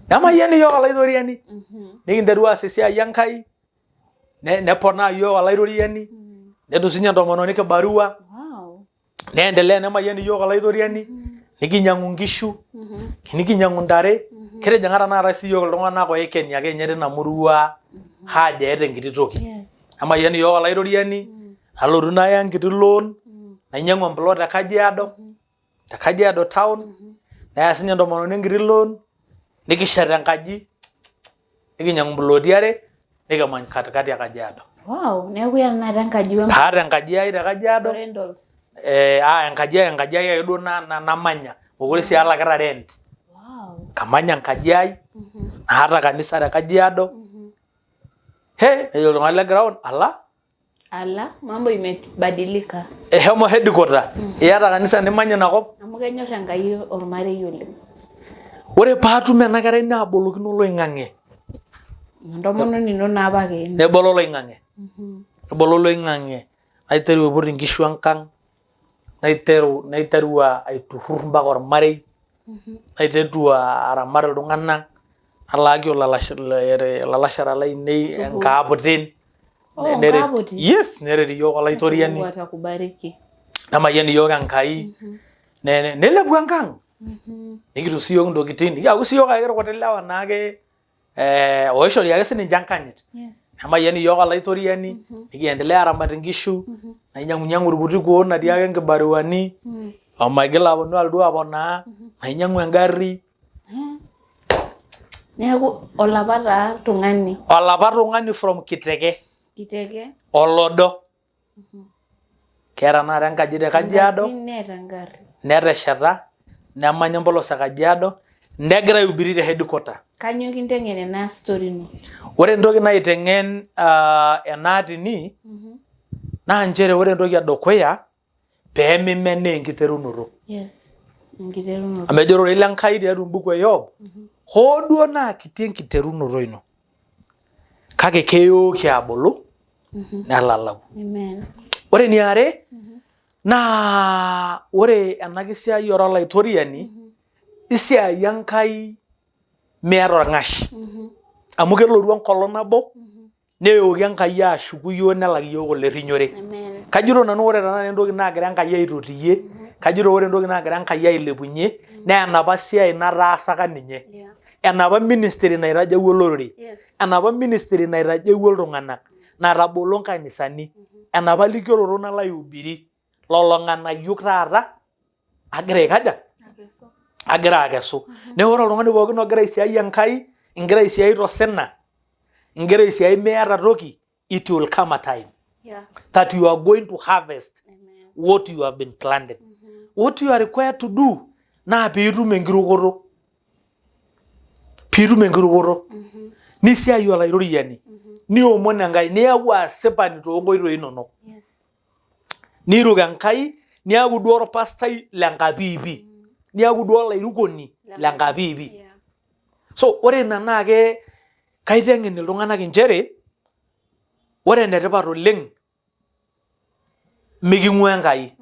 Nemayian iyiook olaitoriani. Nikinteru aas esiai Enkai neponaa iyiook olaitoriani netum sinye entomononi kibarua Wow. neendelea nemayian iyiook olaitoriani nikinyang'u inkishu nikinyang'u intare kitijing'a tenakata sii iyiook iltung'anak oikeni ake ninye tina murua haja eeta enkiti toki. Yes. Nemayian iyiook olaitoriani nalotu naya enkiti loan nainyiang'u emplot te Kajiado te Kajiado town neya sinye entomononi enkiti loan nikishet enkaji nikinyang'u imploti are nikimany katikati e Kajiado. Wow, neeku iyata tenakata enkaji we Kaata enkaji ai te Kajiado rentals. Enkaji ai ake duo namanya mokure sii alakita rent. Wow. Kamanya enkaji ai naata kanisa te Kajiado. He nejo iltung'anak le ground ala Ala, mambo imebadilika. Eshomo headquarter iyata kanisa nimanya ina kop. Amu kenyor Enkai ormarei oleng. Ore paatum ena kerai naabolokino oloing'ang'e. Entomononi ino naa apake ina. Nebolo oloing'ang'e. Nebolo oloing'ang'e naiteru aiput inkishu enkang, naiteru naiteru aiturrur mpaka ormarei, naiteru aramat iltung'anak, nalaaki ilalashera lainei inkaaputin. Oh, nkaaputi? Yes, neret iyiook olaitoriani. Mungu atakubariki. Nemayian iyiook Enkai. Neilepu enkang. Nikitum sii iyiook intokitin, nikiaku sii iyiook ake irkuti lewa naake oishori ake sininche enkanyit. Yes. Nemayian iyiook olaitoriani, nikiendelea aramat inkishu, nainyang'unyang'u irkuti kuon natii ake nkibaruani, omaigila aponu alotu aponaa, nainyiang'u engarri. Neeku olapa taa tung'ani. Olapa tung'ani from Kiteke. Kiteke. Olodo. Keeta tenakata enkaji te Kajiado. Enkaji neeta engarri. Netesheta, nemanya empolos e Kajiado, negira aihubiri te headquarter. Kanyoo kinteng'en ena story ino? Ore entoki naiteng'en ena atini naa nchere ore entoki edukuya pee mimenaa enkiterunoto. Yes. Enkiterunoto. Amu ejo ororei le Nkai tiatua embuku e Yob, hoo duo naa kiti enkiterunoto ino, kake keyooki abulu nelalau. Amen. Ore eniare naa ore ena kisiayiare olaitoriani, isiaia Enkai miata orng'ash. Amu kelotu enkolong nabo neyooki Enkai ashuku iyiook nelak iyiook olerrinyore. Amen. Kajito nanu ore tenakata entoki naagira Enkai aitotiyie, kajito ore entoki naagira Enkai ailepunyie naa enapa siai nataasaka ninye. Yeah. Enapa ministry naitajawua olorere. Yes. Enapa ministry naitajawua iltung'anak, natabolo nkanisani, enapa likioroto nalo aihubiri lolo ng'anayio taata agira aikaja? Akesu. Agira akesu. Neeku ore oltung'ani pookin ogira aisiai Enkai, ingira aisiai tosina, ingira aisiai miata toki, it will come a time that you are going to harvest Amen. what you have been planted. What you are required to do naa piitum enkirukoto. Piitum enkirukoto. Nisiai Olaitoriani. Niomon Enkai, niaku asipani toonkoitoi inonok. Niiruk Enkai, niaku duo orpastai le Nkapiipi. Niaku duo olairukoni le Nkapiipi. So ore ina naa ke kaiteng'en iltung'anak inchere ore enetipat oleng miking'ua Enkai.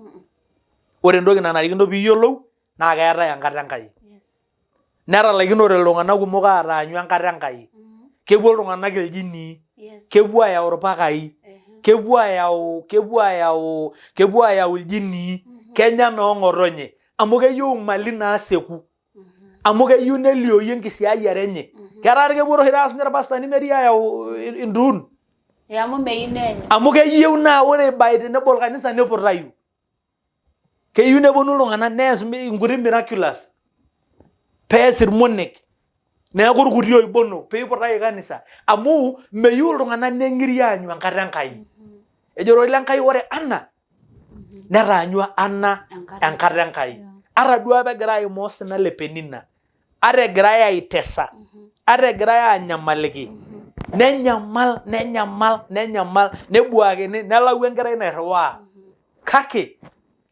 Ore entoki nanarikino piiyiolou naa keetae enkata Enkai. Netalaikinote iltung'anak kumok aataanyu enkata Enkai. Kepuo iltung'anak iljinii, kepuo aayau irpakai, kepuo aayau kepuo aayau kepuo aayau iljinii, kenya noong'otonye amu keyieu imali naaseku. Amu keyieu nelioyu enkisiayiare enye. Ketaa kepuo oshi taata sinche irpastani metii ayau intuun. Amu meyieu neenyu. Amu keyieu naa ore by tenebol kanisa niputayu. Keyieu neponu iltung'anak nees inkuti miraculous pees irmonek neeku irkuti oibonok peiputaki kanisa amu meyieu iltung'anak neng'iri aanyu enkata Enkai. Ejo ororei le Nkai ore Anna netaanyua Anna enkata Enkai. Ata duo apa egira aimaa osina le Penina, ata egirae aitesa, ata egirae aanyamaliki, nenyamal nenyamal nenyamal nebuakini nelau enkerai nairriwaa kake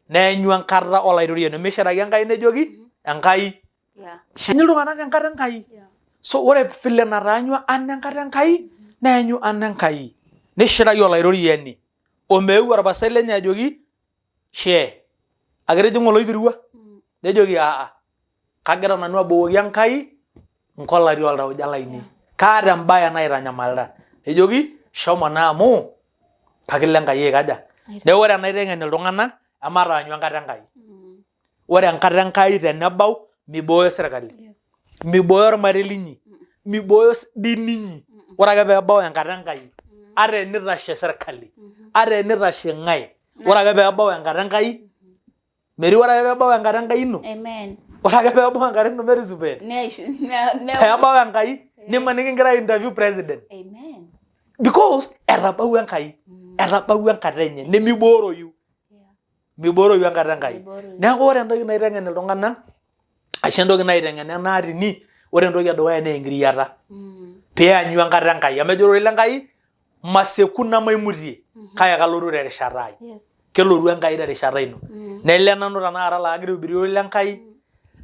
neenyu enkata Olaitoriani omishiraki Enkai nejoki Enkai Shinyi iltung'anak enkata Enkai. So ore vile nataanyua Anna enkata Enkai, neenyu Anna Enkai. Nishiraki Olaitoriani. Omeeu orpastai lenye ajoki, shee, akitijing'a oloitirwua? Nejoki aa, kagira nanu abukoki Enkai nkolati oltauja lainei. Kaata embae naitanyamalita. Nejoki, shomo naa amu kakilo Enkai aikaja. Neeku ore enaiteng'en iltung'anak, emataanyu enkata Enkai. Ore enkata Enkai tenebau mibooyo sirkali, mibooyo ormarei linyi, mibooyo dini inyi. Ore ake peebau enkata Enkai, ata enitashe sirkali, ata enitashe ng'ae, ore ake peebau enkata Enkai, metii ore ake peebau enkata Enkai ino, ore ake peebau enkata ino Mary Zuben, peebau Enkai nimaniki ingira ai interview president. Because etabawua Enkai, etabawua enkata enye nemibooroyu. Mibooroyu enkata Enkai. Mibooroyu. Neeku ore entoki naiteng'en iltung'anak ashu entoki naiteng'ena ena atini, ore entoki edukuya naa enkiriata. Pianyu enkata Enkai. Amu ejo ororei le Nkai, maseku namaimutie, kake kalotu terishata ai. Kelotu Enkai terishata ino. Nele nanu tenakata laa kagira aihubiria ororei le Nkai,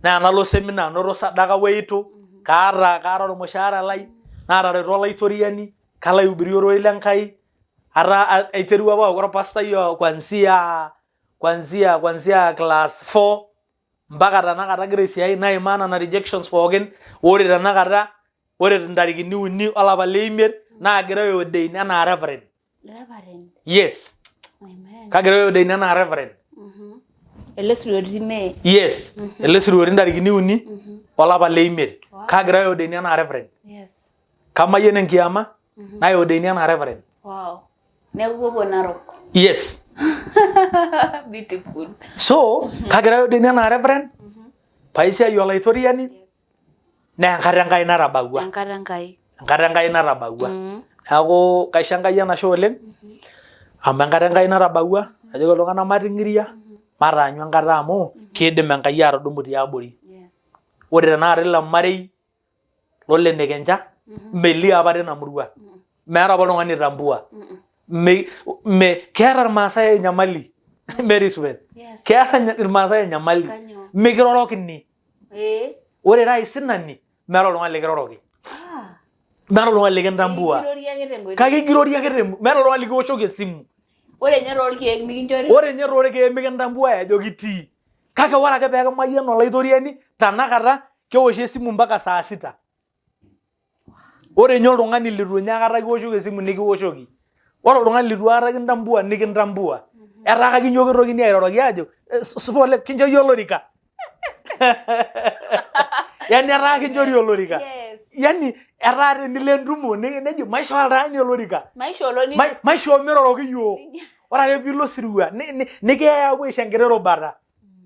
naa enalo semina anoto sadaka weitu, kaata kaata ormushaara lai, naatareto Olaitoriani, kalo aihubiria ororei le Nkai, ataa aiterua apa aaku orpastai kuanzia kuanzia kuanzia class 4 mpaka tenakata agira aisiai naimaa nena rejections pookin ore tenakata ore ntarikini uni olapa leimiet naagirai aiordain enaa reverend. Reverend. Yes. Amen. Kagirai aiordain enaa reverend. Ele sirua otii May. Yes. Ele sirua otii ntarikini uni olapa leimiet. Kagirai aiordain enaa reverend. Yes. Kamayian enkiama naiordaini enaa reverend. Wow. Neeku ipuopuo Narok. Yes. Beautiful. So, kagira aiordaini enaa reverend, paisiai Olaitoriani, naa enkata Enkai natabawua. Enkata Enkai. Enkata Enkai natabawua. Neeku kaisho Enkai enashe oleng, amu enkata Enkai natabawua, najoki iltung'anak mating'iria, mataanyu enkata amu kiidim Enkai atudumu tiabori. Ore tenakata ilo marei lole Nekenja melio apa tina murua meeta apa oltung'ani oitambua me, me, keeta irmaasai enyamali Mary Swen Yes. keeta irmaasai enyamali Kanyoo? mikirorokini Eh. ore ira aisinani meeta oltung'ani likiroroki Ah. meeta oltung'ani likintambua Ekirorie ake tenkoitoi. kake ekirorie ake meeta oltung'ani likiwoshoki esimu Ore ninye toolkeek mikinchori. Ore ninye toolkeek mikintambuai ajo kitii. Kake ore ake pee kimayian Olaitoriani tanakata keoshi esimu mpaka saa sita. Ore ninye oltung'ani leitu ninye aikata kiwoshoki esimu nikiwoshoki. Ore oltung'ani leitu aikata kintambua nikintambua. Etaa kakinyokitokini airoroki aajo supa oleng kincho iyie olorika. Yani etaa kinchori olorika. Yes. Yani etaa tenilo entumo neji maishoo oltaani olorika. Maishoo oloni. Maishoo miroroki iyiook. Ore ake piilo osirua nikiyai apuo aisho enkiti rubata.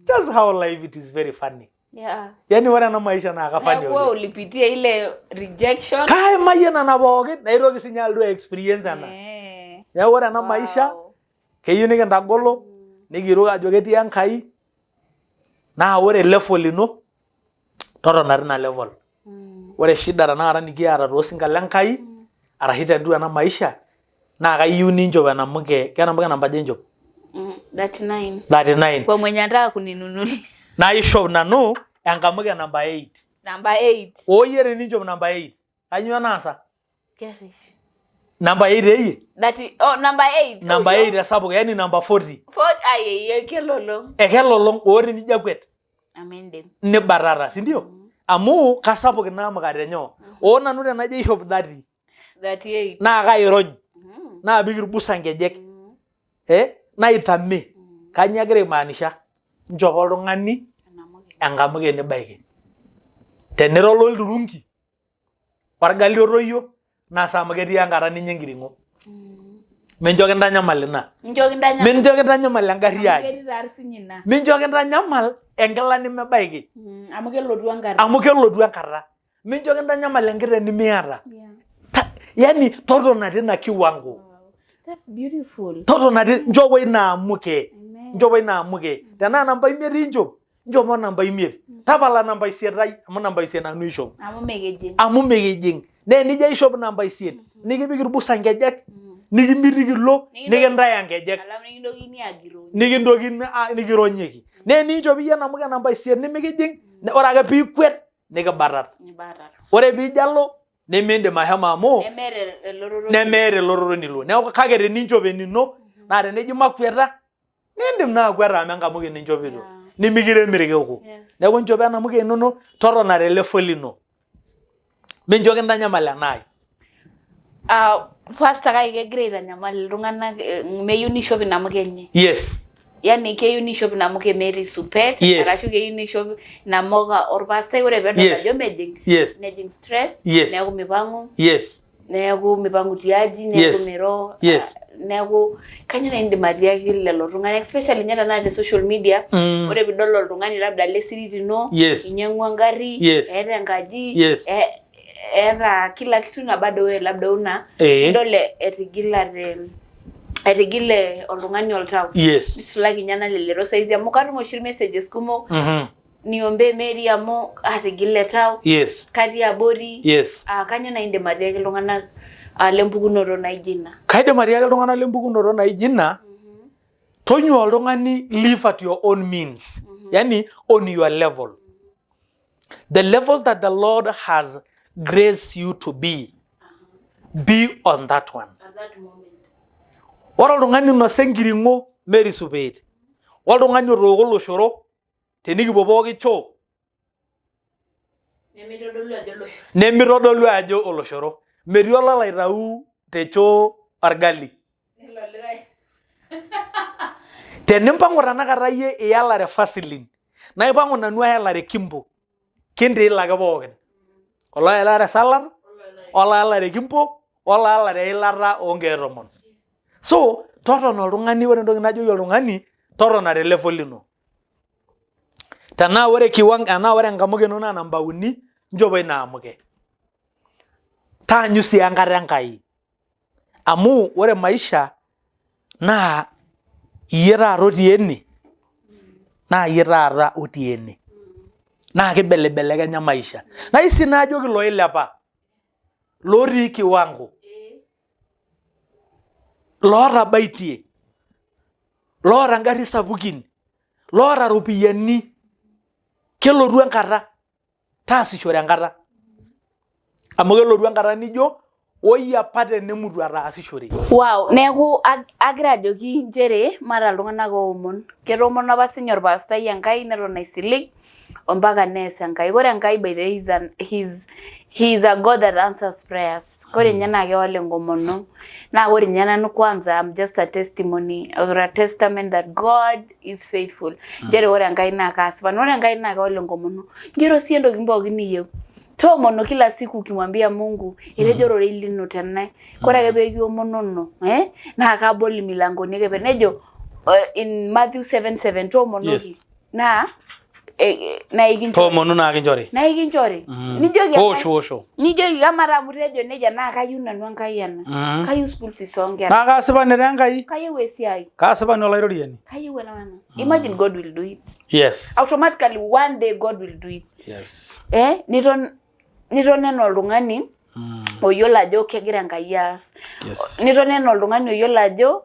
Just how life it is very funny. Yeah. Yani ore ena maisha naa kafani Neeku wewe oleng. ulipitia ile rejection. Kaimayie nena pookin naitoki sinye alotu ai experience ena. Neeku ore ena maisha keyieu nikintagolo nikiruk ajo ketii Enkai naa ore level ino totona tina level. Ore shida tenakata nikiata toosinka le Nkai arashu tiatua ena maisha naa kayieu ninchop enamuke, kenamuke namba aja inchop? 39. 39. Kwa mwenye anataka kuninunulia. Naishop nanu enkamuke namba 8. Namba 8. Oyie teninchop namba 8. Kainyoo naasa? Kerish. Namba 8 eyie? That oh number 8. Namba 8 esapuk, yani namba 40. 40 ai ai kelolong. Ekelolong oo tenijo akwet. Amu indim. Nibatata, si ndio? Amu kasapuk ina amuka tenyoo. Oo nanu tenajo aishop 30. 38. Naa kairony. Naapik irbusa nkejek. Naitame. Kainyoo agira aimaanisha? Nchopo oltung'ani enkamuke nibaiki. Tenira ololturunki orgali otoyio nasa amu ketii enkata ninya enkiring'o. Mincho kintanyamal ina. Mincho kintanyamal. Mincho kintanyamal engarri Amu ai. ketii taa sinye ina. Mincho kintanyamal enkila nemebaiki. Amu kelotu enkata. Amu kelotu enkata. Mincho kintanyamal enkiteng nimiata. Yeah. Yani totona tina kiwango. Wow. That's beautiful. Totona nchopo ina amuke. Amen. Nchopo ina amuke. Tenaa namba imiet inchop, nchopo namba imiet. Tapala namba isiet ai amu namba isiet nanu aishop. Amu mekijing. Amu mekijing. Naa enijo aishop namba isiet, nikipik irbusa nkejek, nikimitiki ilo, nikintaya nkejek. Alafu nikintokini agiroo. Nikintokini nikironyeki. Naa eninchop iyie enamuke namba isiet nimikijing, ore ake piikwet nikibatat. Nibatat. Ore piijo alo nemiindim ashomo amu nemeeta elototo nemeeta elototo nilo. Neeku kake teninchop enino naa teneji makweta nindim naa akweta amu enkamuke ninchopito nimikirem irkiku. Neeku inchopo enamuke inono totona te level ino. Mincho kintanyamal enaai. Pastor kake kegira aitanyamal iltung'anak meyieu nishop inamuka enye. Yes. Yani keyieu nishop inamuka Mary Supet Yes. arashu keyieu nishop inamuka orpastai ore peedol Yes. ajo mejing Yes. nejing stress Yes. neeku mipang'u Yes. neeku mipang'u tiaji neeku Yes. miro Yes. neeku kanyoo naaji indim atiaki lelo tung'anak especially ninye tenaa te social media ore piidol oltung'ani labda le sirit ino Yes. inyang'ua engarri Yes. eeta enkaji Yes. eeta kila kitu na bado wewe labda una Eh. idol etigilate etigile oltung'ani oltau Yes. nisulaki ninye nalelero saizi amu katum oshi messages kumok Mhm. niombee Mary amu atigile tau Yes. katii abori Yes. Kanyoo naaji indim atiaki iltung'anak lempukunoto naijo ina? Kaidim atiaki iltung'anak lempukunoto naijo ina, tonyua oltung'ani live at your own means. Yani on your level. The level that the Lord has graced you to be, be on that one. At that moment. Ore oltung'ani oinosa enkiring'o Mary Supet, oltung'ani otooko oloshoro tenikipuo pooki choo Nemitodolu ajo oloshoro. Nemitodolu ajo oloshoro. Metii ololo aitau te choo orgali. Nelo likae. Tenimpangu tenakata iyie iyalare Vaseline, naipang'u nanu ayalare Kimbo, kintiila ake pookin. Oloyalare salad, oloyalare Kimbo, oloyalare eilata oonkeek tomon. So, totona oltung'ani, ore entoki najoki oltung'ani, totona te level ino. Tenaa ore kiwango, tenaa ore enkamuke ino naa namba uni, nchopo ina amuke. Taanyu sii enkata Enkai. Amu ore maisha naa iyie taata otii ene naa iyie taata otii ene. Naa kibelibelekenya maisha. Naa sii najoki looilepa lotii kiwango lootabaitie loota ngarrin sapukin loota iropiyiani kelotu enkata taasishore enkata amu kelotu enkata nijo oi apa tenemutu ataasishore. Wow, neeku agira ajoki nchere mata iltung'anak oomon. Ketoomono apa sinye orpastai Enkai neton aisilig ompaka nees Enkai. Ore Enkai by the way is an, he's, he is a God that answers prayers. Kore ninye naa kewal enkomono. Naa ore ninye nanu kwanza I'm just a testimony or a testament that God is faithful. Nchere ore Enkai naa kaasipani. Ore Enkai naa kewal enkomono. Ngero sii entoki pookin niyieu. Toomono kila siku ukimwambia Mungu etejo ororei lino tene. Kore ake pee kiomonono naa kabol imilangoni ake nejo in Matthew 7:7 toomonoki. Yes. Naa Naa ekinchori. Toomonu naa kinchori. Naa ekinchori. Nijoki Toosho osho. Nijoki kamaa amu itejo nejia naa kayieu nanu Enkai ena. Kayieu school fees oonkera. Naa kaasipani taa Enkai. Kayieu esiai. Kaasipani Olaitoriani. Kayieu ena wena. Imagine God will do it. Yes. Automatically one day God will do it. Yes. Niton niton enaa oltung'ani oyiolo ajo kegira Enkai aas. Yes. Niton enaa oltung'ani oyiolo ajo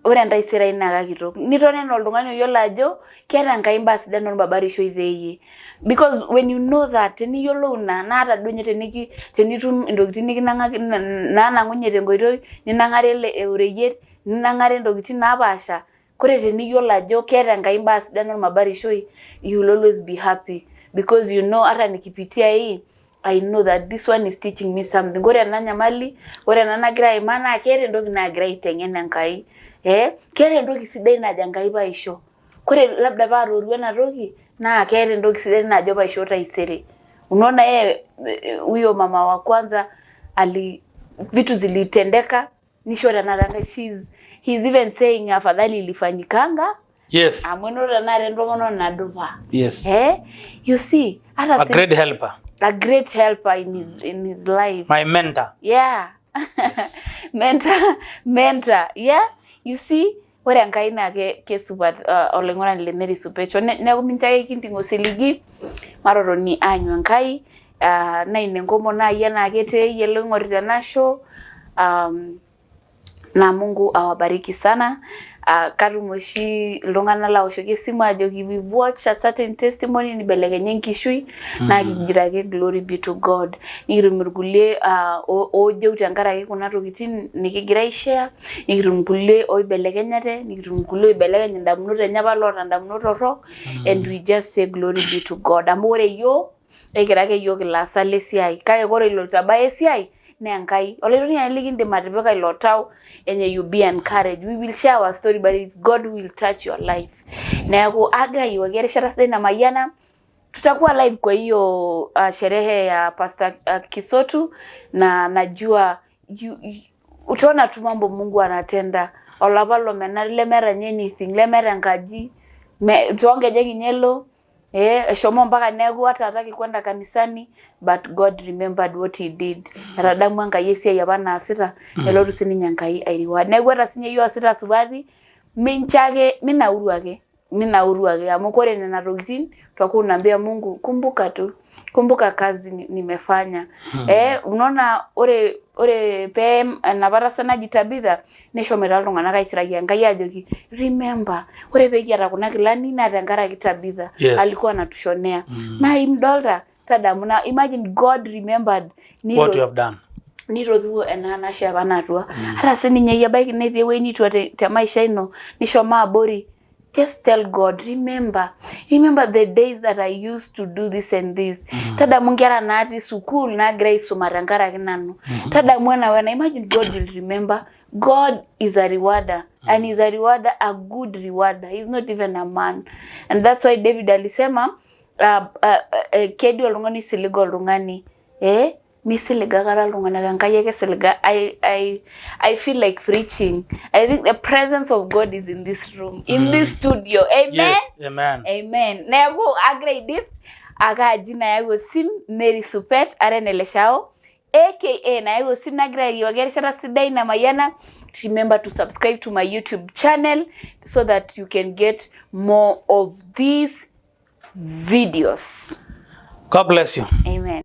ore entaisere ai naa kakitok. Niton enaa oltung'ani oyiolo ajo keeta Enkai imbaa sidan ormabarishoi teeyie. Because when you know that, teniyiolou ina naa ata duo ninye tenitum intokitin nikinang'aki naanang'unye tenkoitoi, ninang'are ele oreyiet, ninang'are intokitin napaasha, kore teniyiolo ajo keeta Enkai imbaa sidan ormabarishoi, you will always be happy because you know hata nikipitia hii I know that this one is teaching me something. Ore ena nyamali, ore ena nagira aimaa naa keeta entoki naagira aiteng'en Enkai. Keeta entoki sidai najo Enkai paisho. Kore labda paatoorua ena toki naa keeta entoki sidai najo paisho taisere. Unaona yeye huyo mama wa kwanza ali vitu zilitendeka nisho tenakata Enkai he's even saying afadhali ilifanyikanga Yes. amu enoto tenakata entomononi nadupa. Yes. You see, hata A great helper. A great helper in his life. My mentor. Yeah. Yes. Mentor. Yeah. You see, ore Enkai naa kesupat oloing'urani le Mary Supecho. Neeku mincho ake kinting osiligi matotoni aanyu Enkai. Naa ina enkomono ai enaake teeyie loing'orita ena show. Na Mungu awabariki sana. Katum oshi iltung'anak laoshoki esimu ajoki we've watched a certain testimony nibelekenya enkishui naa kijito ake glory be to God. Nikitum irkulie oojeu tenkaraki kuna tokitin nikigira aishare, nikitum irkulie oibelekenyate, nikitum irkulie oibelekeny indamunot enye apa loota indamunot torrok and we just say glory be to God. Amu ore iyiok ekira ake iyiok ilaasak lesiai kake ore ilo oitabaya esiai naa Enkai. Olaitoriani likindim atipika ilo tau enye you be encouraged. We will share our story but it's God who will touch your life. Neeku agira ayiewuaki erishata sidai namayiana. Tutakuwa live kwa hiyo sherehe ya Pastor Kisotu na najua utaona tu mambo Mungu anatenda. Olapa lomena lemeeta ninye anything, lemeeta enkaji, toonkejek ninye elo. Eshomo mpaka neeku hata hataki kwenda kanisani but God remembered what he did. Etadamua Enkai esiai apa naasita nelotu sininye Enkai ai reward. Neeku ata sinye iyie oosita supati mincho ake minauru ake minauru ake amu kore nena tokitin utakuwa unaambia Mungu kumbuka tu kumbuka kazi nimefanya. Unaona ore pee enapa tasat naji Tabitha neshomoita iltung'anak aishiraki Enkai ajoki remember ore pee kiata kuna kilani naa tenkaraki Tabitha. Yes. Alikuwa anatushonea. Naa imdolta tadamu na imagine God remembered what you have done. Nitopiwuo ena anashe apa natua. Ata sininye iyie ebaiki netii ewueji nitua te maisha ino nishomo abori. Just tell God, remember the days that I used to do this and this. Tadamu nkera natii sukuul naagira aisuma tenkaraki nanu. Tadamu ena wena. Imagine God will remember. God is a rewarder. And he's a rewarder, a good rewarder. He's not even a man. And that's why David alisema, kedu oltung'ani oisilig oltung'ani. Misilig akata iltung'anak, Enkai ake esiliga. I feel like preaching. I think the presence of God is in this room, in this studio. Amen? Yes, amen. Amen. Neeku agira aidip ake aji nayau osim Mary Supet ara eneleshao aka nayau osim nagira ayiewuaki erishata sidai namayiana. Remember to subscribe to my YouTube channel so that you can get more of these videos. God bless you. Amen.